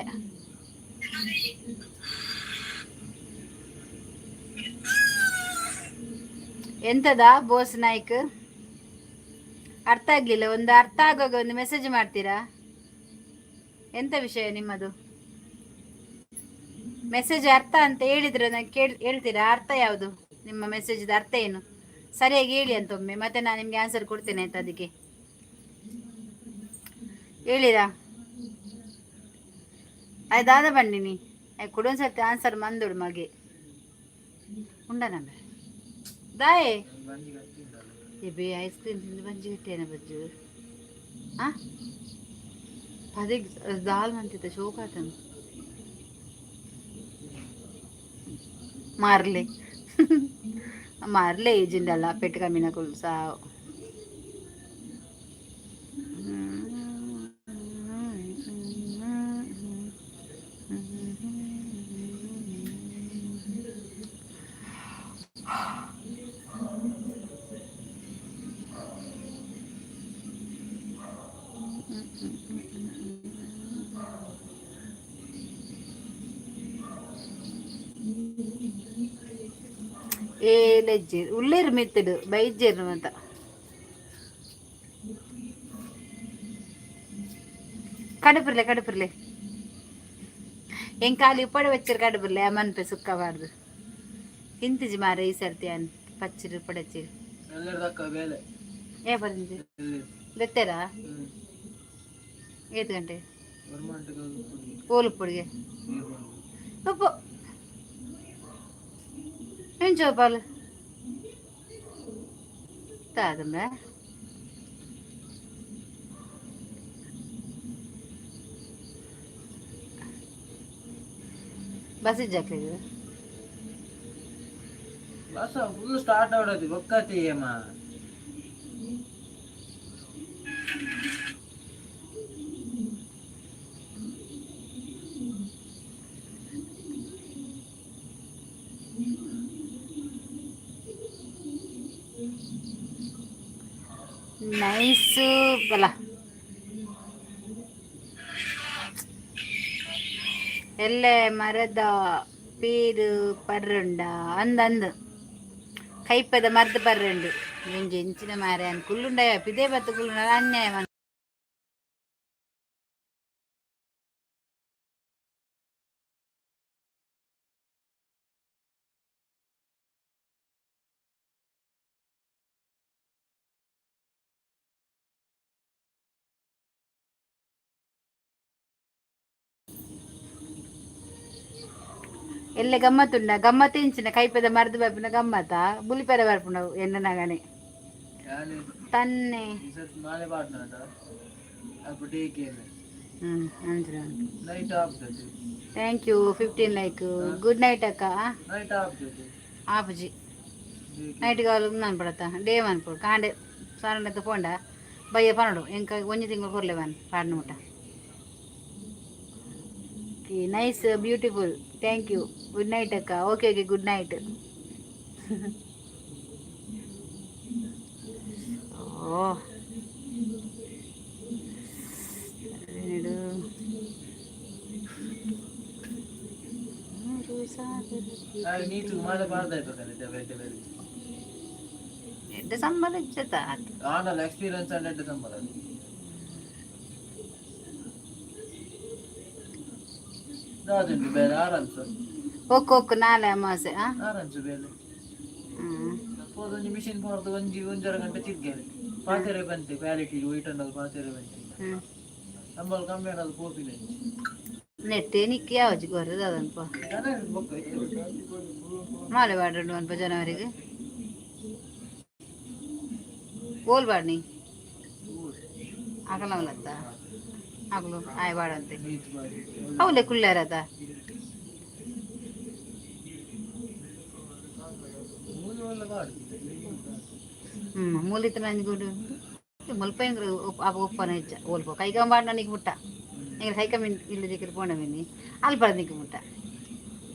ಎಂತದ ಬೋಸ್ ನಾಯ್ಕ್? ಅರ್ಥ ಆಗ್ಲಿಲ್ಲ. ಒಂದು ಅರ್ಥ ಆಗುವಾಗ ಒಂದು ಮೆಸೇಜ್ ಮಾಡ್ತೀರಾ? ಎಂತ ವಿಷಯ ನಿಮ್ಮದು? ಮೆಸೇಜ್ ಅರ್ಥ ಅಂತ ಹೇಳಿದ್ರೆ ನಾನು ಕೇಳ್ ಹೇಳ್ತೀರಾ? ಅರ್ಥ ಯಾವುದು? ನಿಮ್ಮ ಮೆಸೇಜ್ ಅರ್ಥ ಏನು? ಸರಿಯಾಗಿ ಹೇಳಿ ಅಂತ ಒಮ್ಮೆ, ಮತ್ತೆ ನಾನು ನಿಮ್ಗೆ ಆನ್ಸರ್ ಕೊಡ್ತೇನೆ ಆಯ್ತಾ? ಅದಕ್ಕೆ ಹೇಳಿರಾ? ಆಯ್ ದಾದ ಬಂಡಿನಿ ಆಯ್ ಕುಡೊಂದ್ಸರ್ತಿ ಆನ್ಸರ್ ಮಂದೋಡು ಮಗೆ ಉಂಡನ ದಾಯೆ. ಬೇ ಐಸ್ ಕ್ರೀಮ್ ತಿಂದು ಬಂಜಿ ಗಟ್ಟಿಯೇನ ಬಜ್ಜು? ಆ ಪದೆಗ್ ದಾಲ್ ಮಂತಿತ್ತ ಶೋಕಾತನು ಮಾರ್ಲೆ ಮಾರ್ಲೆ ಏಜಿಂಡಲ್ಲ ಪೆಟ್ಟು ಕಮ್ಮಿನಕುಲು ಸಾವು. ಏಲೆಜ್ಜೆರ್ ಉಲ್ಲೇರು ಮಿತ್ತಡು ಬೈಜೇರು ಅಂತ ಕಡುಪುರ್ಲೆ ಕಡುಪುರ್ಲೆ ಎಂಕಾಲಿ ಉಪ್ಪಡೆ ಬಚ್ಚರು ಕಡುಪುರ್ಲೆ ಮನ್ಪೆ ಸುಕ್ಕಬಾರ್ದು ತಿಂತಿಜಿ ಮಾರ ಈ ಸರ್ತಿ ಅನ್ ಪಚ್ಚಿರು ಉಪ್ಪಡಚ್ಚಿರು. ಏ ಬಂದಿದ್ದು ಗೊತ್ತೇರಾ? ಏತ್ ಗಂಟೆ ಓಲು ಉಪ್ಪುಡಿಗೆ ಉಪ್ಪು ಎಂಚ ಪಾಲು ತಾದಂಬ. ಬಸ್ ಇಜ್ಜಾಕ್ಲಿಗೆ. ಬಸ್ ಫುಲ್ ಸ್ಟಾರ್ಟ್ ಆಡೋದು ಬೊಕ್ಕತಿ ಏಮ. ನೈಸು ಬಲ ಎಲ್ಲೆ ಮರದ ಪೇರು ಪರ್ರುಂಡ ಅಂದಂದು ಕೈಪದ ಮರ್ದ ಪರ್ರುಂಡು ಎಂಜಿ ಎಂಚಿನ ಮಾರೆ ಅನ್ ಕುಲ್ಲುಂಡಯ ಪಿದೆ ಬತ್ತು ಕುಲ್ಲುಂಡ ಅನ್ಯಾಯ. ಎಲ್ಲ ಗಮ್ಮತ್ತುಂಡ ಗಮ್ಮತ್ ಇಂಚಿನ ಕೈಪದ ಮರ್ದು ಬರ್ಪುನ ಗಮ್ಮತ್ತ ಬುಲಿಪೆರ ಬರ್ಪುಂಡವು ಎನ್ನನಗನೆ. ಯಾನ್ ತನ್ನೆ. ಈ ಸರ್ತಿ ಮಾಲೆ ಪಾಡ್ನಾಟ ಅಲ್ಪ ಟೇಕ್. ಹ್ಮ್ ಅಂದ್ರ. ನೈಟ್ ಆಗ್ತದೆ. Thank you, 15 like. Good night ಅಕ್ಕ. ನೈಟ್ ಆಗ್ತದೆ. ಆಪುಜಿ. ನೈಟ್ ಕಾಲು ನಾನು ಪಡತ್ತ ಡೇ ಮನ್ಪೊಡು. ಕಾಂಡೆ ಸಾರಂಡ ಪೋಂಡ ಬಯ್ಯ ಪನಡು. ಎಂಕ ಒಂಜಿ ತಿಂಗಳು ಕೊರ್ಲೆ ಬನ್ ಪಾಡ್ನ ಮುಟ್ಟ. Nice, beautiful, thank you. Good night ಅಕ್ಕ. Okay okay, good night. ಓ ಎರಡು ಮೂರು ಸಾವಿರ. ನೀತು ಮಾಲೆ ಪಾಡ್ದಾಯ್ತು ಬೇಟೆ ಬೇರೆ. ಎಡ್ಡೆ ಸಂಬಳ ಇಜ್ಜತ ಆತು. ಆಂಡಲ ಎಕ್ಸ್ಪೀರಿಯನ್ಸ್ ಅಂಡ್ ಎಡ್ಡೆ ಸಂಬಳ. ದಾದುಂಡು ಬೇರೆ ಆರಾಮ್ಸ. ಒಕ್ಕು ಒಕ್ಕು ನಾಳೆ ಅಮಾವಾಸ್ಯೆ ಆ. ಆರಾಮ್ಸ ಬೇಲೆ. ಹ್ಮ್. ಒಂಜಿ ಮಿಷಿನ್ ಪಾಡ್ದು ಒಂಜಿ ಒಂಜರ ಗಂಟೆ ತಿರ್ಗೇನೆ ಪಾತೆರೆ ಬಂತೆ. ಕ್ವಾಲಿಟಿ ವೈಟ್ ಅನ್ನೋದು ಪಾತೆರೆ ಬಂತೆ. ಹ್ಮ್. ಸಂಬಳ ಕಮ್ಮಿ ಅನ್ನೋದು ಪೋಪಿನ. ನೆಟ್ಟೆ ನಿಕ್ಕಿ ಯಾವಜಿ ಗೊರ್ರದ ಅದನ್ಪ. ಬೊಕ್ಕ. ಮಾಲೆ ಬಾಡ್ರಂಡು ಅನ್ಪ ಜನವರಿಗೆ ಓಲ್ ಬಾಡ್ನಿ ಆಗಲವಲತ್ತ ಆಗಲು ಆಯ್ ಬಾಡಂತೆ. ನೀತು ಬಾಡಿ. ಅವಲೆ ಕುಳ್ಳಾರದ. ಮೂಲು ಒಳ್ಳೆ ಬಾಡು. ಹ್ಮ್ ಮೂಲಿತ ನಂಜಗುಡು ಮುಲ್ಪ ಅಪ ಒಪ್ಪನ ಹೆಚ್ಚ ಓಲ್ಪ ಕೈಕಂಬಾಡ ನನಗೆ ಮುಟ್ಟ. ಎಂಗ್ರೆ ಕೈಕಮ್ಮಿ ಇಲ್ಲ ದಿಕ್ಕಲು ಪೋಣ ಮಿನಿ ಅಲ್ಪ ನಿಕ್ಕೆ ಮುಟ್ಟ.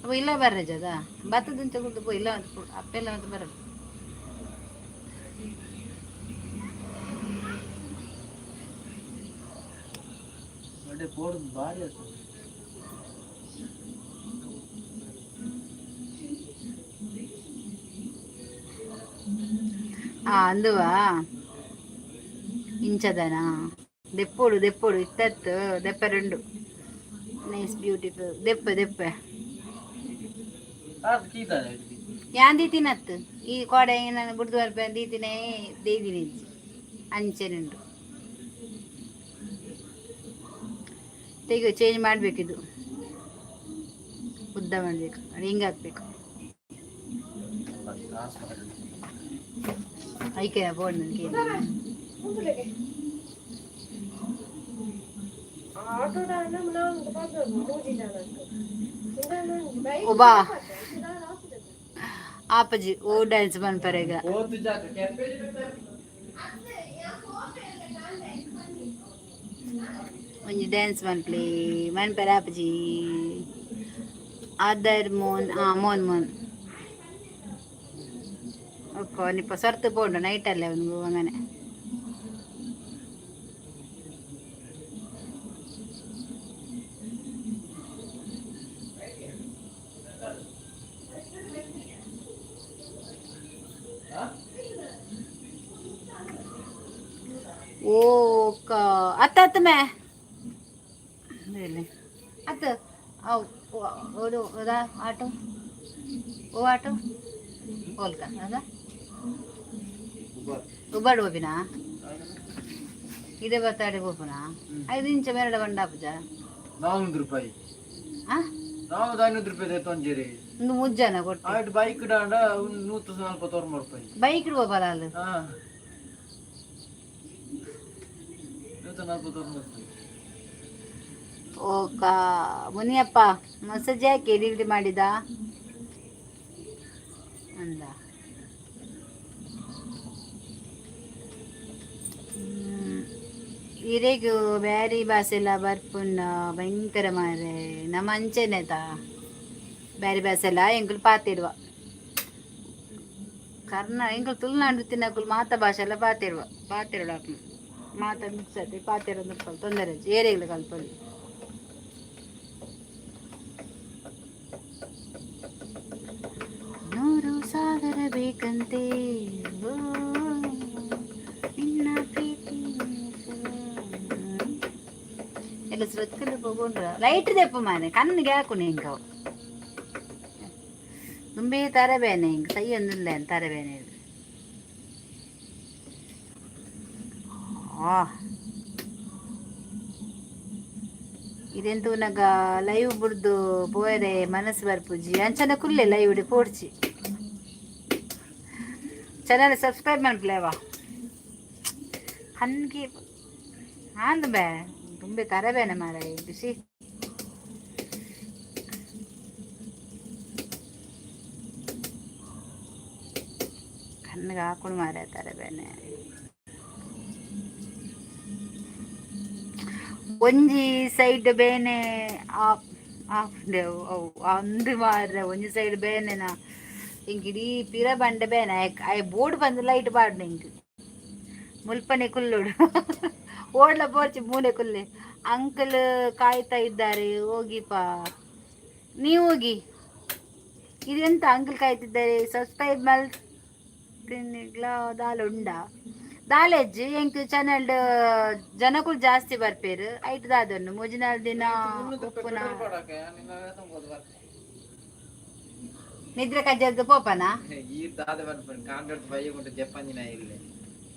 ಅಪ್ಪ ಇಲ್ಲ ಬರ್ರೆ ಜದ ಬತ್ತದಿಂಚ ಕುಲ್ದು ಪೋ ಇಲ್ಲ ಅಪ್ಪೆಲ್ಲ ಮತ್ತೆ ಬರಲ್ಲ. ಒಳ್ಳೆ ಪೋಡುದು ಬಾರಿ ಆಗ್ತದೆ. ಆ ಅಂದುವಾ ಇಂಚದನಾ ದೆಪ್ಪೋಡು ದೆಪ್ಪೋಡು ಇತ್ತತ್ತು ದೆಪ್ಪ ರೆಂಡು. Nice, beautiful. ದೆಪ್ಪ ದೆಪ್ಪ. ಅದು ಕೀತಾನೆ. ಯಾನ್ ದೀತಿನತ್ತು ಈ ಕೋಡೆ ನಾನು ಬುಡ್ದು ಬರ್ಪೆ ದೀತಿನೇ ದೇದಿನಿ ಅಂಚೆನುಂಡು. ತೆಗೆ ಚೇಂಜ್ ಮಾಡಬೇಕಿದು. ಉದ್ದ ಮಾಡಬೇಕು, ಹಿಂಗೆ ಹಾಕ್ಬೇಕು. ಐಕೆ ಬೋರ್ಡ್ ನನಗೆ. ಒಬ್ಬ ಆಪಜಿ ಓ ಡ್ಯಾನ್ಸ್ ಮನ್ಪರೆಗ. ಹೋತು ಜಾಗ ಕೆಂಪೇ. ಒಂಜಿ ಡ್ಯಾನ್ಸ್ ಮನ್ಪ್ಲಿ ಮನ್ಪರೆ ಆಪಜಿ. ಆದರ್ ಮೋನ್ ಆ ಮೋನ್ ಮೋನ್ ಓಕೋ ನಿಪ್ಪ ಸರ್ತು ಪೋಂಡು ನೈಟ್ ಅಲ್ಲೇ ಅವನಿಗೆ അങ്ങനെ. ಓ ಕ ಅತ್ತ ಅತ್ತ ಮೇ ಅತ್ತ ಅವು ಓಡು ಅದ ಆಟೋ ಓ ಆಟೋ ಓಲ್ಕ ಅದ ಉಬಾಡು ಹೋಪಿನಾ ಇದೇ ಬತ್ತಾಡಿ ಹೋಪುನಾ 5 ಇಂಚ ಮೇರಡ ಬಂಡಾಪುಜ. 400 ರೂಪಾಯಿ. ಆ. 400 ರೂಪಾಯಿ ತೊಂಜರಿ. ಒಂದು ಮುಜ್ಜನ ಕೊಟ್ಟು. ಆಯ್ತು, ಬೈಕ್ ಡಾಂಡ 149 ರೂಪಾಯಿ. ಬೈಕ್ ಹೋಗಲ್ಲ ಅಲ್ಲಿ. ಹಾ, 149 ರೂಪಾಯಿ. ಓಕ ಮುನಿಯಪ್ಪ ಮಸಜ್ ಯಾಕೆ ಡಿಲೀಟ್ ಮಾಡಿದ ಅಂದ. ಇರೆಗ್ ಬ್ಯಾರಿ ಭಾಷೆಲ ಬರ್ಪುಂಡ ಭಯಂಕರ ಮಾರೆ. ನಮ್ಮ ಅಂಚೆನೆತ ಬ್ಯಾರಿ ಭಾಷೆಲ ಎಂಕುಲು ಪಾತಿರುವ ಕರ್ನಾ ಎಂಕುಲು ತುಳುನಾಡು ತಿನ್ನಕುಲು ಮಾತ ಭಾಷೆಲ್ಲ ಪಾತಿರುವ ಪಾತಿರುಡು ಅಕ್ಲು ಮಾತ ಮಿಕ್ಸ್ ಆಯ್ತು ಪಾತಿರೋದು ತೊಂದರೆ ಏರಿಗಳು ಕಲ್ಪಲ್ಲಿ. ನೂರು ಸಾಗರ ಬೇಕಂತೆ ಓ, ನಿನ್ನ ಪ್ರೀತಿ ಎಲ್ಲ ಶ್ರದ್ಧಲ್ಲಿ ಹೋಗೊಂಡ್ರ ಲೈಟ್ ದೆಪ್ಪ ಮಾನೆ ಕಣ್ಣಿಗೆ ಹಾಕು ಹಿಂಗ ತುಂಬಿ ತರಬೇನೆ ಹಿಂಗ ಸೈ ಒಂದಿಲ್ಲ ತರಬೇನೆ ಇದು. ಆ ಇದೇನ್ ತೂನಗ ಲೈವ್ ಬುಡ್ದು ಪೋಯರೆ ಮನಸ್ಸು ಬರ್ಪುಜಿ. ಅಂಚನ ಕುಲ್ಲೆ ಲೈವ್ ಪೋಡ್ಚಿ. ಚಾನಲ್ ಸಬ್ಸ್ಕ್ರೈಬ್ ಮನ್ಪುಲೆವಾ. ಹನ್ಗೆ ಆಂದ್ ಬೇ ತುಂಬೆ ತರಬೇನೆ ಮಾರಾಯ ಬಿಸಿ. ಕಣ್ಣಿಗೆ ಹಾಕೊಂಡು ಮಾರಾಯ ತರಬೇನೆ. ಒಂಜಿ ಸೈಡ್ ಬೇನೆ ಆಪ್ ಆಫ್ ಅವು ಅಂದು ಮಾರ್ರೆ. ಒಂಜಿ ಸೈಡ್ ಬೇನೆನಾ ಇಂಕ್ ಇಡೀ ಪಿರ ಬಂಡೆ ಬೇನೆ. ಆಯ್ ಬೋರ್ಡ್ ಬಂದು ಲೈಟ್ ಪಾಡ್ನೆ ಇಂಕ್ ಮುಲ್ಪನೆ ಕುಲ್ಲುಡು. ಓಡ್ಲ ಪೋರ್ಚಿ ಮೂಲೆ ಕುಲ್ಲೆ. ಅಂಕಲ್ ಕಾಯ್ತಾ ಇದ್ದಾರೆ, ಹೋಗಿಪಾ, ನೀವು ಹೋಗಿ. ಇದೆಂತ ಅಂಕಲ್ ಕಾಯ್ತಿದ್ದಾರೆ? ಸಬ್ಸ್ಕ್ರೈಬ್ ಮಲ್ತಿನಿಗ್ಲ ದಾಲ ಉಂಡಾ? ದಾಲೆಜ್ಜಿ. ಎಂಕ್ ಚಾನೆಲ್ ಜನಕುಲು ಜಾಸ್ತಿ ಬರ್ಪೇರು. ಐಟ್ ದಾದೊಂಡು ಮೂಜಿನಾಲ್ ದಿನ ಉಪ್ಪುನ ನಿದ್ರೆ ಕಜ್ಜದ್ದು ಪೋಪನಾ? ಈ ದಾದ ಬರ್ಪುಂಡು ಕಾಂಡ್ರಡ್ ಬಯ್ಯ ಜಪ್ಪಂದಿನ ಇಲ್ಲೆ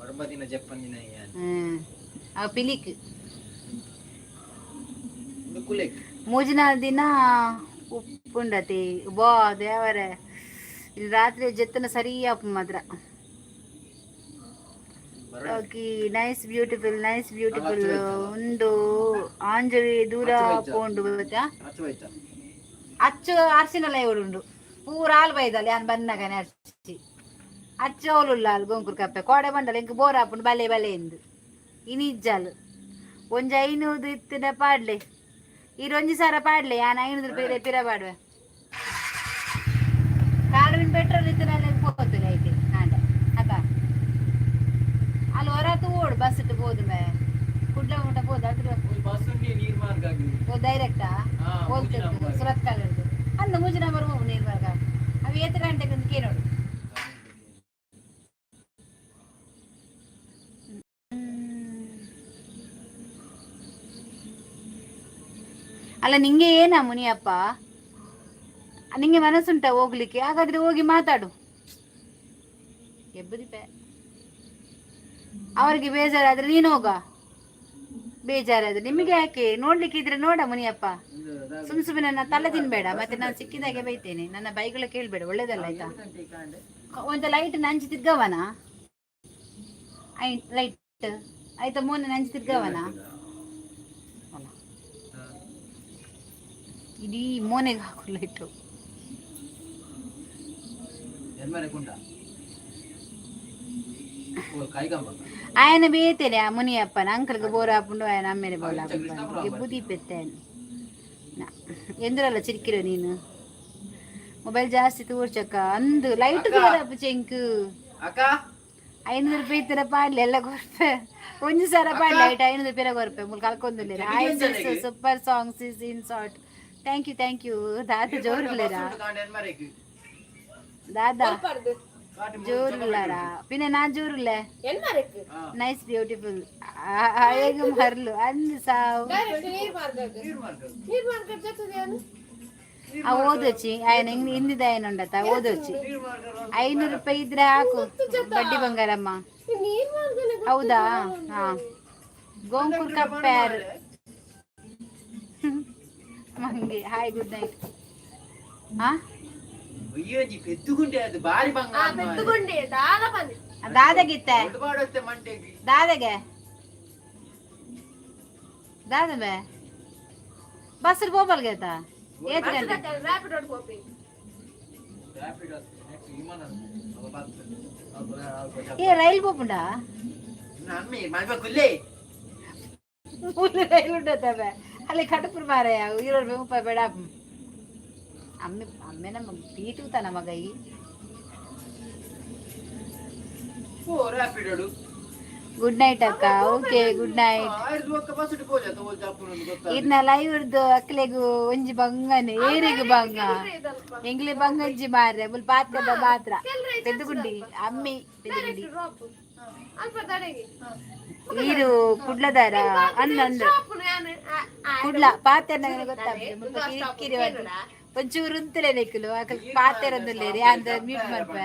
ಒಡಂಬ ದಿನ ಜಪ್ಪಂದಿನ. ಹ್ಮ್, ಅವು ಪಿಲಿಕ್. ಕುಲೆಕ್. ಮೂಜಿನಾಲ್ ದಿನ ಉಪ್ಪುಂಡತಿ. ಬಾ ದೇವರೇ, ಇಲ್ಲಿ ರಾತ್ರಿ ಜೆತ್ತನ ಸರಿ ಆಪು ಮಾತ್ರ. Okay, nice, beautiful, nice, beautiful. ಒಂದು ಆಂಜವಿ ದೂರ ಪೋಂಡು ಗೊತ್ತಾ? ಅಚ್ಚು ಅರ್ಸಿನಲ್ಲ ಉಂಡು ಪೂರ ಆಲ್ ಬೈದಲ್ಲ. ಯಾನ್ ಬನ್ನಗನೆ ಅರ್ಚಿ ಅಚ್ಚು ಅವಲುಲ್ಲ. ಅಲ್ಲಿ ಗೊಂಕುರ್ ಕಪ್ಪೆ ಕೋಡೆ ಬಂಡಲ ಇಂಕ್ ಬೋರ್ ಆಪುಂಡು. ಬಲೆ ಬಲೆ ಎಂದು ಇನಿ ಇಜ್ಜಾಲು. ಒಂಜಿ 500 ಇತ್ತಿನ ಪಾಡ್ಲೆ. ಈರ್ 1000 ಪಾಡ್ಲೆ, ಯಾನ್ 500 ರೂಪಾಯಿ ಪಿರ ಪಾಡುವೆ. ಕಾಡುವಿನ ಪೆಟ್ರೋಲ್ ಇತ್ತಿನ ಪೋತುಲೆ ಐತೆ ಆಂಡ ಅತ್ತ. ಅಲ್ಲಿ ಹೊರತು ಓಡು ಬಸ್ ಇಟ್ಟು ಪೋದು ಮೇ ಕುಡ್ಲ ಮುಟ್ಟ ಪೋದು ಅದ್ರ. ಬಸ್ ಉಂಟು ನೀರ್ ಮಾರ್ಗ ಆಗಿ. ಓ ಡೈರೆಕ್ಟಾ? ಹೋಗ್ತಿತ್ತು ಸುರತ್ಕಲ್ ಅಂದ ಮೂಜಿ ನಂಬರ್ ಹೋಗು ನೀರ್ ಮಾರ್ಗ. ಅವು ಏತ್ ಗಂಟೆಗೆ ಒಂದು ಕೇಳೋಡು. ಅಲ್ಲ, ನಿಂಗೆ ಏನಾ ಮುನಿಯಪ್ಪ? ನಿಂಗೆ ಮನಸ್ಸುಂಟಾ ಹೋಗ್ಲಿಕ್ಕೆ? ಹಾಗಾದ್ರೆ ಹೋಗಿ ಮಾತಾಡು. ಎಬ್ಬದಿಪೆ ಅವರಿಗೆ ಬೇಜಾರಾದ್ರೆ ನೀನು ಹೋಗ. ಬೇಜಾರಾದ್ರೆ ನಿಮಗೆ ಯಾಕೆ? ನೋಡ್ಲಿಕ್ಕೆ ಇದ್ರೆ ನೋಡ ಮುನಿಯಪ್ಪ. ಸುಮ್ ಸುಮ್ಮನೆ ನನ್ನ ತಲೆ ತಿನ್ಬೇಡ. ಮತ್ತೆ ನಾನು ಸಿಕ್ಕಿದಾಗೆ ಬೈತೇನೆ. ನನ್ನ ಬೈಗಳ ಕೇಳ್ಬೇಡ, ಒಳ್ಳೇದಲ್ಲ, ಆಯ್ತಾ? ಒಂದು ಲೈಟ್ ನಂಚಿ ತಿರ್ಗವನ ಲೈಟ್ ಆಯ್ತಾ? ಮೋನೆ ನಂಚಿ ತಿರ್ಗವನ ಅಲ್ಲ. ಇಡೀ ಮೋನೆಗೆ ಹಾಕು ಲೈಟು. ಕುಂಡ ಕಾಯ್ಕಂಬ. ఆయన ಬೇತೇನೆ ಆ ಮುನಿಯಪ್ಪನ ಅಂಕಲ್ಗೆ ಬೋರ್ ಹಾಪುಂಡು. ఆయన ಅಮ್ಮೇನೆ ಬೋಲ್ ಹಾಪುಂಡು. ಬುದಿ ಪೆತ್ತೇನೆ ಎಂದ್ರಲ್ಲ ಚಿರಿಕಿರೋ. ನೀನು ಮೊಬೈಲ್ ಜಾಸ್ತಿ ತೋರ್ಚಕ್ಕ ಅಂದು ಲೈಟ್ ತೋರಪ್ಪ ಚೆಂಕ್. ಅಕ್ಕ. 500 ರೂಪಾಯಿ ಇತ್ತರ ಪಾಡ್ಲಿ ಎಲ್ಲ ಕೊರ್ಪೆ. 1000 ಪಾಡ್ಲಿ ಲೈಟ್ 500 ರೂಪಾಯಿ ಕೊರ್ಪೆ. ಮುಲ್ ಕಲ್ಕೊಂದುಲ್ಲೇರ. Hi, super songs is in short. Thank you, thank you. ದಾದ ಜೋರುಲ್ಲೇರಾ ದಾದಾ? ಜೋರುಲ್ಲಾರಾ? ಪಿನ್ನೆ ನಾ ಜೋರುಲ್ಲೆ. Nice, beautiful. ಹೇಗೆ ಮರ್ಲು ಅಂದ್ ಸಾವು. ಆ ಓದೊಚ್ಚಿ ఆయన ಹಿಂದಿದ ఆయన ఉండತ ಓದೊಚ್ಚಿ. 500 ರೂಪಾಯಿ ಇದ್ರೆ ಹಾಕು ಬಡ್ಡಿ ಬಂಗಾರಮ್ಮ. ಹೌದಾ? ಹಾ, ಗೋಂಕುರ್ ಕಪ್ಪ್ಯಾರ್ ಮಂಗೆ. Hi, good night. ಹಾ. ಅಯ್ಯೋಜಿ ಪೆದ್ದುಗುಂಡೆ ಅದು ಬಾರಿ ಬಂಗಾರ. ದಾದಗಿತ್ತ. ಬಾಡುತ್ತೆ ಮಂಟೆಗೆ. ದಾದಗೆ ದಾದ ಬೇ ಬಸ್ ಪೋಪಲ್ಗೇತ ಏತ್ ಗಂಟೆ? ರ್ಯಾಪಿಡ್ ನೆಕ್ಸ್ಟ್ ವಿಮಾನ. ಏ ರೈಲ್ ಪೋಪುಂಡಾ? ಅಮ್ಮಿ ಮಲ್ಬ ಕುಲ್ಲೆ. ಮೂಲು ರೈಲ್ ಉಂಡತವೆ. ಅಲ್ಲಿ ಕಡುಪುರ್ ಮಾರಾಯ 20 ರೂಪಾಯಿ 30 ಬೇಡ. ಅಮ್ಮೆ ಅಮ್ಮೆ ನಮ್ಮ ಪೀಟೂತನ ಮಗ ಈ. ಓ ರ್ಯಾಪಿಡ್. ಗುಡ್ ನೈಟ್ ಅಕ್ಕ. Okay, good night. ಬಸ್ ಪೋಜ ತೋಲ್ ಚಾಪುನ ಗೊತ್ತಾ? ಇರ್ನ ಲೈವ್ ಇರ್ದು ಅಕ್ಲೆಗು ಒಂಜಿ ಬಂಗನೆ ಏರಿಗು ಬಂಗ ಎಂಗ್ಲಿ ಬಂಗಂಜಿ ಮಾರ್ರೆ. ಮುಲ್ ಪಾತ್ರದ ಮಾತ್ರ ಪೆದ್ದುಗುಂಡಿ ಅಮ್ಮಿ ಪೆದ್ದುಗುಂಡಿ. ಈರು ಕುಡ್ಲದಾರ ಅಂದ ಅಂದು ಕುಡ್ಲ ಪಾತೆರ್ನ ಗೊತ್ತಾಗ್ತದೆ. ಮುಲ್ಪ ಕಿರಿಕಿರಿ ಒಂಚೂರು ಉಂತಲೇ ನಿಕ್ಕಲು ಅಕಲ್ ಪಾತೆರಂದುಲ್ಲೇರಿ ಅಂದ ಮ್ಯೂಟ್ ಮಲ್ಪೆ.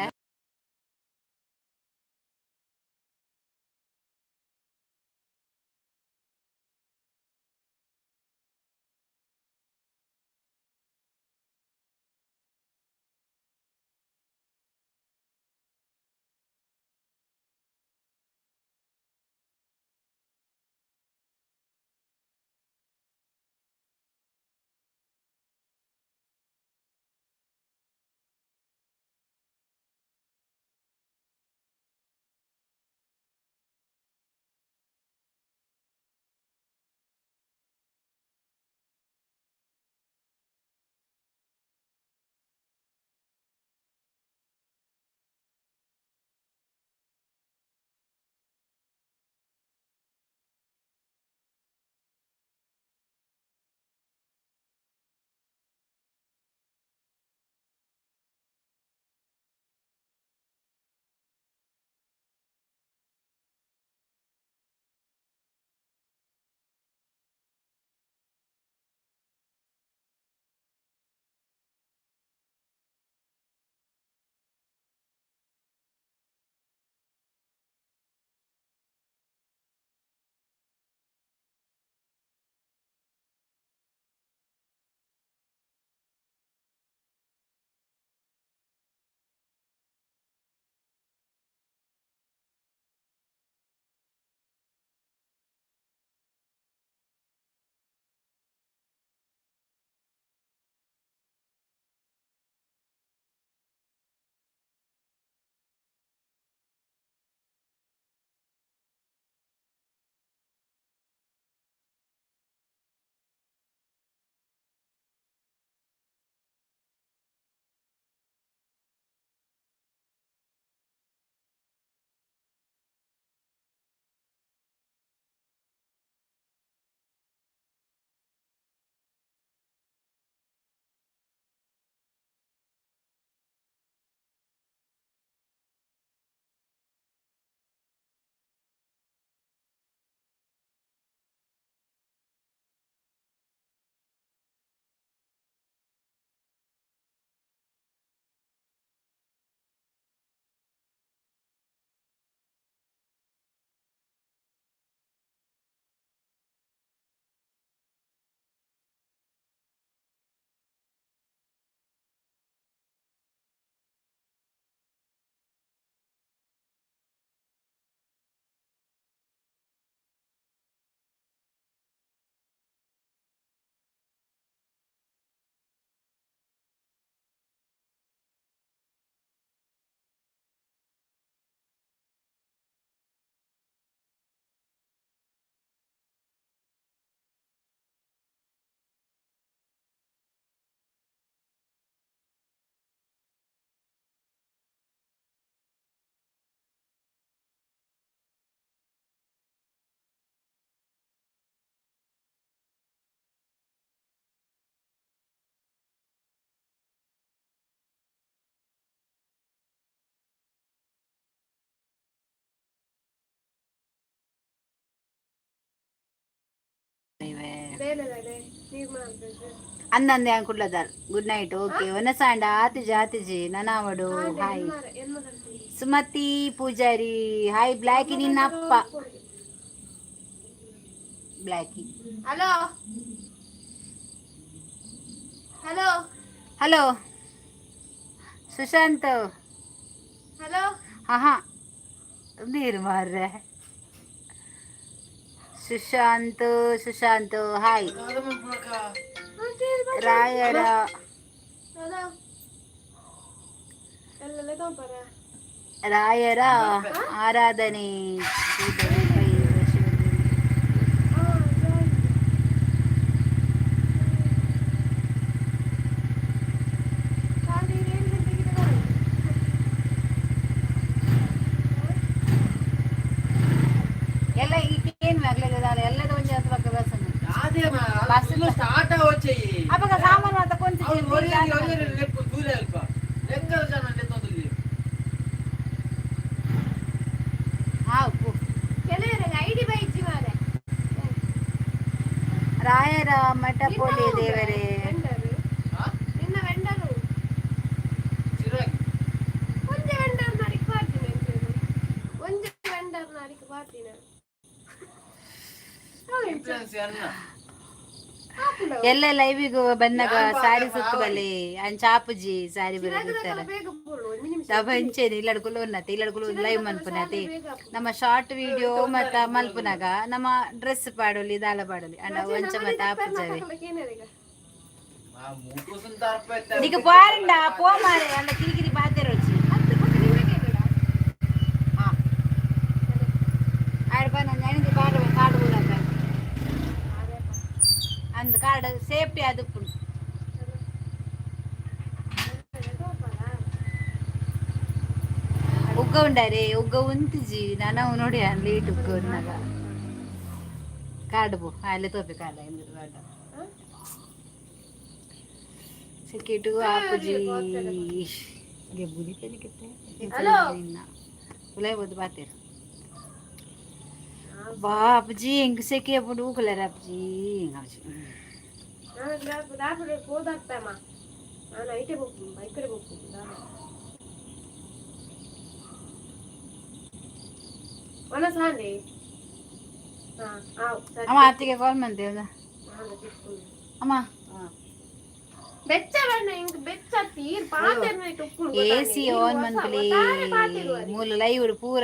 ಅಂದಂದೆ ಕುಡ್ಲದಾರ್. Good night. Okay, ಒನಸಾಂಡ ಆತಿಜಿ ಆತಿಜಿ ನನಾವಡು. Hi Sumathi Poojary, hi. Blackie ನಿನ್ನ ಅಪ್ಪ Blackie. Hello hello. Hello Sushant. Hello. ಹಾ ಹಾ, ನೀರು ಮಾರ್ರೆ. ಸುಶಾಂತ್, ಸುಶಾಂತ್ ಹಾಯ್. ರಾಯರ ಹಲೋ, ಎಲ್ಲ ತಗೋಬಾರ. ರಾಯರ ಆರಾಧನೆ. ಎಲ್ಲ ಏನು ಆಗ್ಲಿಲ್ಲ, ಎಲ್ಲದ ಒಂಜಿ ಹತ್ತು ಪಕ್ಕ ಬಸ್. ಅದೇ. ಬಸ್ ಸ್ಟಾರ್ಟ್ ಆವಚ್ಚೆ. ಅವಾಗ ಸಾಮಾನು ಮಾತ ಕೊಂಚ. ಅವ್ನು ಒರಿಯಲ್ಲಿ ಒರಿಯಲ್ಲಿ ಲೆಕ್ಕ ದೂರ ಅಲ್ಪ ಲೆಕ್ಕದ ಜನ ಲೆತ್ತೊಂದಿಲ್ಲಿ. ಹಾ ಉಪ್ಪು. ಕೆಲವರಿಗೆ ಐಡಿ ಬೈಜಿ ಮಾರೆ. ರಾಯರ ಮಠ ಪೋಲಿ ದೇವರೇ. ವೆಂಡರ್. ಹಾ? ನಿನ್ನ ವೆಂಡರು. ಚಿರಾಗಿ. ಒಂಜಿ ವೆಂಡರ್ ನಾಡಿಗೆ ಪಾಡ್ದಿನ ಎಂತೇನು, ಒಂಜಿ ವೆಂಡರ್ ನಾಡಿಗೆ ಪಾಡ್ದಿನ. ಇನ್ಫ್ಲೂಯೆನ್ಸ್ ಅನ್ನ. ಎಲ್ಲ ಲೈವಿಗೂ ಬಂದಾಗ ಸಾರಿ ಸುತ್ತು ಬಲ್ಲಿ ಅಂಚಾಪುಜಿ ಸಾರಿ ಬರೋದಿರ್ತಾರೆ. ಬೇಗ ಬೋಳು, ಒಂದು ನಿಮಿಷ. ಅಂಚೇನೆ ಇಲ್ಲಡ್ಕುಲು ಉನ್ನತೆ ಇಲ್ಲಡ್ಕುಲು ಲೈವ್ ಮನ್ಪುನತೆ. ನಮ್ಮ ಶಾರ್ಟ್ ವಿಡಿಯೋ ಮತ್ತ ಮಲ್ಪುನಾಗ ನಮ್ಮ ಡ್ರೆಸ್ ಪಾಡೊಲಿ, ದಾಲ ಪಾಡೊಲಿ ಅಂಡ ಒಂಚ ಮತ್ತ ಆಪುಜಾವೆ. ಏನಾರೀಗ? ಆ ಮೂಕುಸನ್ ತರ್ಪ ಇತ್ತ. ನಿಕ ಪಾರಂಡ ಪೋ ಮಾರೆ ಅಂಡ ಕಿರಿಕಿರಿ ಪಾತೆರೋಚಿ. ಹತ್ತು ಪಕ್ಕ ನಿಮಗೆ ಬೇಡ. ಆಡ್ ಬಾ, ನಾನು ನೆನದಿ ಬಾಡ ಕಾರ್ಡ್ ಊರಾಗ ಅಂದ್ ಕಾರ್ಡ್ ಸೇಫ್ಟಿ ಅದು. ಉಗ್ಗ ಉಂಡಾರೆ, ಉಗ್ಗ ಉಂತಿಜಿ ನಾನು ನೋಡಿ ಲೇಟ್ ಉಗ್ಗ ಉನ್ನಾಗ. ಕಾರ್ಡ್ ಬೋ ಅಲ್ಲೇ ತೋಪೆ ಕಾರ್ಡ್ ಕಾರ್ಡ್ ಸಿಕ್ಕಿಟ್ಟು ಆಪುಜಿ ಗೆಬ್ಬುಲಿ ತೆಲಿಕತ್ತೆ ಉಲಾಯ್ ಬೋದು ಬಾತೇರು ಬಾ ಅಪ್ಪಾಜಿ. ಹೆಂಗ್ ಸೆಕೆ ಅప్పుడు ಊಕಲಾರ ಅಪ್ಪಾಜಿ ಅಪ್ಪಾಜಿ. ನಾನು ರ್ಯಾಪಿಡ್ ಹೋದಾಗ್ತಮ್ಮ, ನಾನು ಐಟೆ ಹೋಗ್ತೀನಿ, ಬೈಕ್ ಕಡೆ ಹೋಗ್ತೀನಿ. ಒಣ ಸಾಂಡಿ. ಹಾ ಆವ್ ಸರಿ. ಅಮ್ಮ ಅತ್ತಿಗೆ ಕಾಲ್ ಮಂತೇವ. ನಾನು ತಿಕ್ಕೊಂಡು. ಅಮ್ಮ. ಬೆಚ್ಚ ಬಣ್ಣ ಇಂಕ್ ಬೆಚ್ಚ ತೀರ್ ಪಾತೆರ್ನ ಉಪ್ಪುಂಡು. ಎ ಸಿ ಆನ್ ಮನ್ಪುಲಿ. ಮೂಲು ಲೈವ್ ಪೂರ.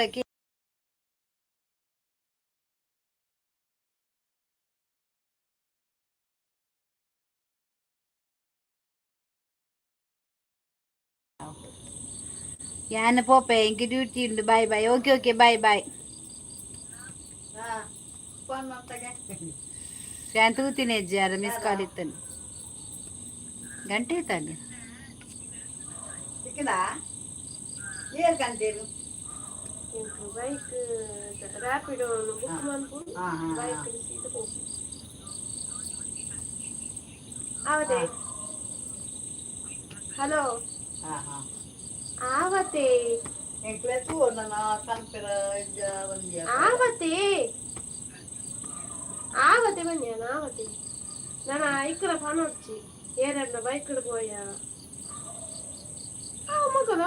ಯಾನ್ ಪೋಪೆ, ಇಂಕ್ ಡ್ಯೂಟಿ ಉಂಡು. Bye bye. Okay okay, bye bye. Phone ಮಾಡ್ತಾಗೆ. ಯಾನ್ ತೂತಿನ ಹೆಜ್ಜೆ ಯಾರ ಮಿಸ್ ಕಾಲ್ ಇತ್ತನು ಗಂಟೆ ಆಯ್ತಾನೆ. ಸಿಕ್ಕಿದ ಏರ್ ಕಂತೀರು. ಬೈಕ್ ರ್ಯಾಪಿಡ್ ಬುಕ್ ಮನ್ಪುಂಡು. ಹಾ, ಹಾ, ಹಾ. ಬೈಕ್ ಸೀದಾ ಹೋಗ್ತೀನಿ. ಆವತೆ, ಹಲೋ. ಹಾ ಹಾ. ಆವತೆ. ಎಂಕ್ಲೆ ತೂ ನನ್ನ ಕನ್ಪಿರ ಒಂಜಿ. ಆವತೆ ಆವತೆ ಬನ್ನಿ ಆವತೆ. ನಾನು ಐಕರ ಪನೊಡ್ಚಿ ಏರಡ್ನ ಬೈಕ್ ಪೋಯ ಆ ಮಗನ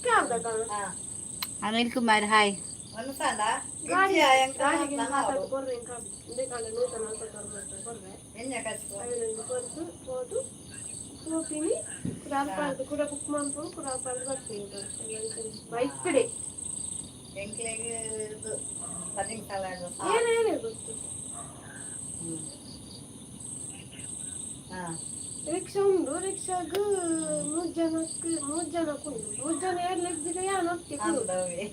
ಕ್ಯಾಬ್ದ ಕಾಣ. ಹಾ. ಅನಿಲ್ ಕುಮಾರ್ ಹಾಯ್. ಒಂದು ಸಣ್ಣ ಗಾಡಿ ಎಂಕ. ಗಾಡಿಗೆ ಮಾತಾಡ್ ಕೊರ್ರೆ ಇಂಕ ಇಂದೆ 140 ಕೊರ್ರೆ. ಎಣ್ಣೆ ಕಚ್ಕೊ. ಅವೆಲ್ಲ ಕೊರ್ದು ಪೋದು ಪೋಪಿನಿ ಕುಡಾಲ್ಪಾಡ್ದು ಕೂಡ ಬುಕ್ ಮಾಡ್ಕೊಂಡು ಕುಡಾಲ್ಪಾಡ್ದು ಬರ್ತೀನಿ ಬೈಕ್ ಕಡೆ. ಎಂಕ್ಲೆಗ್ ಇದು ಕಟಿಂಗ್ ಸಲಾಡ್. ಏನೇನು ಗೊತ್ತು. ಹಾ. ರಿಕ್ಷಾ ಉಂಡು, ರಿಕ್ಷಾಗ್ ಮೂರು ಜನಕ್ಕೆ, ಮೂರು ಜನಕ್ಕೆ ಉಂಡು. ಮೂರು ಜನ ಏರ್ಲಿಕ್ಕಿದ್ರೆ ಯಾನ್ ಒಟ್ಟಿಗೆ ಅಂದವೆ.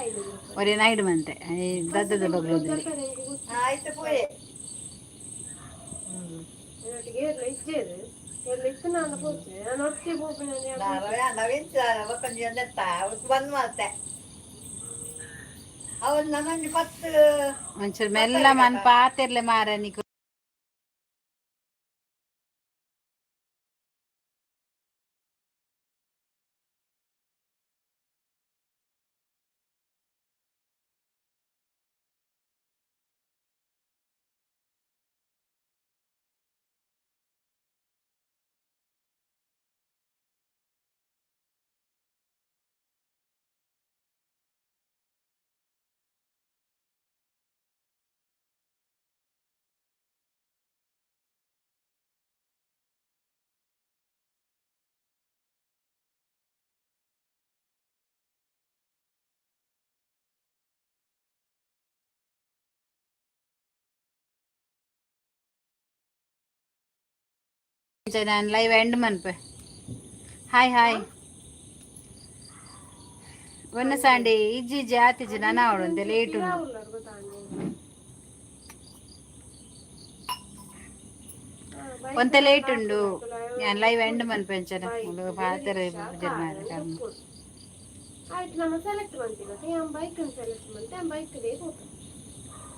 5 ರೂಪಾಯಿ. ಒರೆ ನೈಡ್ ಮಂತೆ ದದ್ದದ ಬಗ್ಲೋದಿಲ್ಲ. ಆಯ್ತು ಪೋಯೆ ಹ್ಮ್. ಒಟ್ಟಿಗೆ ಏರ್ಲ ಇಜ್ಜೇರು, ಏರ್ಲ ಇತ್ತು. ನಾನು ಪೋತೆ, ನಾನು ಒಟ್ಟಿಗೆ ಪೋಪಿನ. ನವೀನ್ ಒಂಜಿ ಒಂದೆತ್ತ ಬಂದ್ ಮಾಡ್ತೆ ಅವನು ನನ್ನೊಂಜಿ ಪತ್ತು. ಒಂಚೂರು ಮೆಲ್ಲ ಮನ್ ಪಾತೆರ್ಲೆ ಮಾರ ನಿಕು. ನಾನು ಲೈವ್ ಎಂಡ್ ಮನ್ಪೆ. ಹಾಯ್ ಹಾಯ್ ಒನ್ನ ಸಾಂಡಿ ಇಜ್ಜಿ ಇಜ್ಜಿ ಆತಿಜ್ಜಿ ನಾನು ಅವಳು ಅಂತೆ ಲೇಟ್ ಉಂಡು. ಉಲ್ಲರ್ ಗೊತ್ತಾಂಡೆ. ಒಂತೆ ಲೇಟ್ ಉಂಡು. ഞാൻ ಲೈವ್ ಎಂಡ್ ಮನ್ಪೆ ಅಂಚನೆ ಪಾತೆರ. ಆಯ್ತು, ನಮ್ಮ ಸೆಲೆಕ್ಟ್ ಮಂತಿನ ಯಾನ್ ಬೈಕ್ ಸೆಲೆಕ್ಟ್ ಮಂತೆ, ಯಾನ್ ಬೈಕ್ they ಪೋಪೆ.